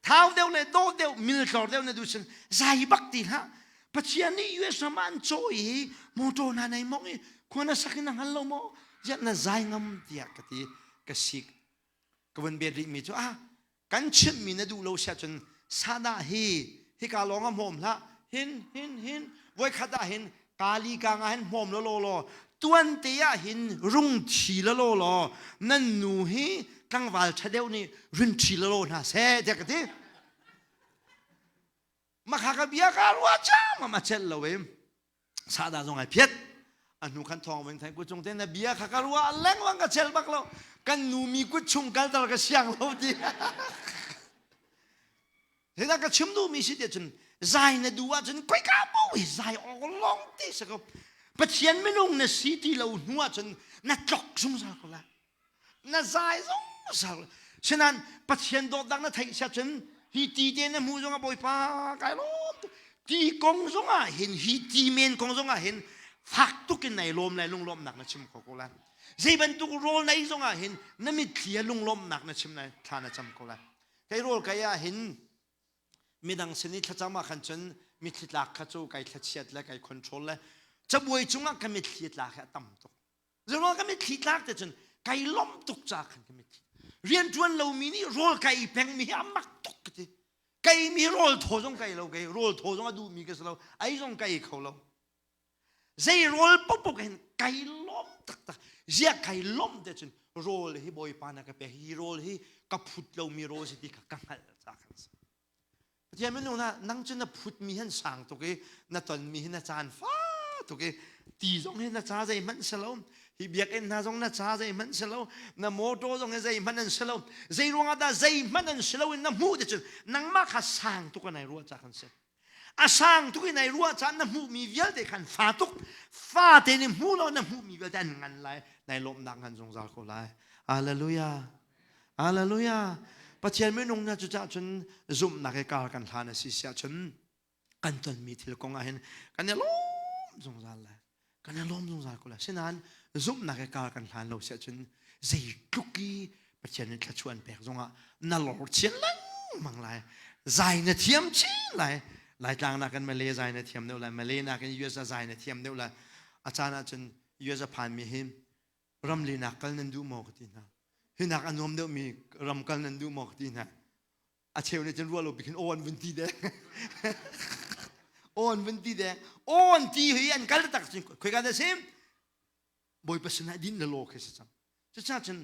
thau deuh le dawh deuh miltlor deuh na duh cun zai bak ti hlah Pathian nih US ram ah an caw i motor na nei mong i khua na sak in na hngal lo maw ziah na zai ngam tiah ka ti ka sik ka vun bet rih mi cu ah kan chimhmi na duh lo siah cun sadah hi hika lawng ah hmawm hlah hin hin hin voikhat ah hin kali kang ah hin hmawm law law law tuan te ah hin rung thi la law law nan nu hi tlangval ṭha deuh nih rin ṭhi la law hna seh tiah ka ti makha ka bia ka ruah cam a celh lo em sahdah zong ai phiat a hnu khan thawng veng thai kut chung te na bia kha ka ruah lengmang ka chel bak lo kan nu mi kut chung kalter ka siang lo ti Hita ka chim duh mi si te cun zai na du ahcun koi ka bo hi zai awk long te se ko Pathian minung na si ti lo hnu ahcun na tlok zungzal ko la na zai zungzal sinan Pathian dawtnak na theih sia cun hi ti te na hmuh zongah Bawipa kai lawm ti kong zongah hin hi ti men kong zongah hin fak tuk in nai lawm lai lunglawmnak na chim kho ko lai zei bantuk rawl nei zongah hin na mitthli a lunglawmnak na chim lai thla na cam ko lai kei rawl kai ah hin midang sin i thlacam ah khan cun mitthli tlak kha cu kai thlachiat le kai control le cabuai cungah ka mitthli tlak hi a tam tuk Zeruang ka mitthli tlak te cun kai lawmh tuk ca khan ka mitthli. Rianṭuan lomi nih rawl ka ei pengmi hi a mak tuk ka ti. Ka eimi rawl thaw zong ka ei lo, kei rawl thaw zong a duhmi ka si lo, ei zong ka ei kho lo. Zei rawl paohpaoh hin kai lawm taktak. Ziah kai lawmh te cun rawl hi Bawipa na ka pek, hi rawl hi ka phut lomi rawl si ti kha ka hngalh ca khan si. Pathian minung na nang cu na phutmi han sang tuk i na tonmi hi na caan fa tuk i ti zong hi na ca zeihmanh si lo hi biakinn hna zong na ca zeihmanh si lo na motor zong hi zeihmanh an si lo zei ruangah dah zeihmanh an si lo in na hmuh ti cun nangmah kha sang tuk in ai ruah ca kan si a sang tuk in ai ruah caan na hmuhmi vialte khan fa tuk fa te nih hmu lo na hmuhmi vialte an ngan lai nai lawmhnak ngan zungzal ko lai hallelujah Hallelujah. Pathian minung na cucah cun zumhnak i kar kan hlan a si siah cun kan tonmi thil kong ah hin kan i lawm zungzal lai. Kan i lawm zungzal ko lai. Sinain zumhnak i kar kan hlan lo siah cun zeitluk i Pathian nih thluachuah an pek zongah na lor chin lengmang lai. Zai na thiam chin lai. Laitlang nakin Malay zai na thiam deuh lai. Malay nakin US ah zai na thiam deuh lai. A caan ah cun US a phanmi hi ramlinak kal nan duh maw ka ti hna hinak a nuam deuhmi ram kal nan duh maw ka ti hna a cheu nih cun ruah lo bik in aw an vun ti deng aw an vun ti deng aw an ti hi an kal tak cun khoi ka da sim bawipa sinah din le law khi si cang cucaah cun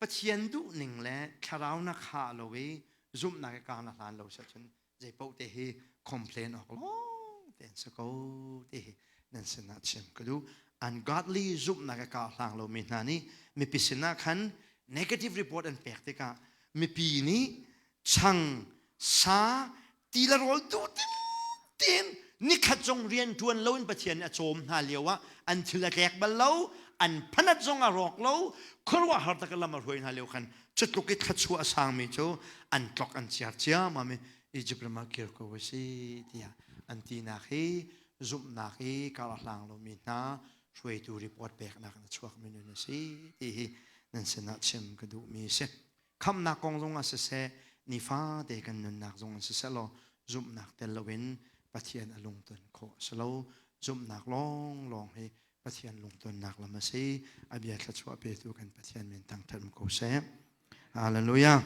pathian duh ning le thlarau na kha lo i zumhnak i ka na hlan lo sa cun zei paoh te hi complain awk lawng te an si ko te hi nan sinah chim ka duh. Ungodly zumhnak a kar hlang lomi hna nih mipi sinah khan negative report an pek tikah mipi nih chang sa ti le rawl duh tin nikhat zong rian ṭuan loin Pathian nih a cawm hna lio ah an thil a tlek bal lo, an phanat zong a rawk lo, khuaruahhar tak lam a hruai hna lio khan cutluk i thluachuah a sangmi cu an tlok an ciar ciammam i Egypt ram ah kir ko a si tiah an tinak hi zumhnak i kar a hlang lomi hna hruaitu report peknak in a chuakmi nun a si ti hi nan sinah chim ka duhmi a si. Khamhnak kong zong ah siseh, nifate kan nunnak zong in siseh law zumhnak tel loin Pathian a lungton khawh a si lo. Zumhnak lawnglawng hi Pathian lungtonnak lam a si. A bia thluachuah petu kan Pathian min thangṭhat um ko seh. Hallelujah.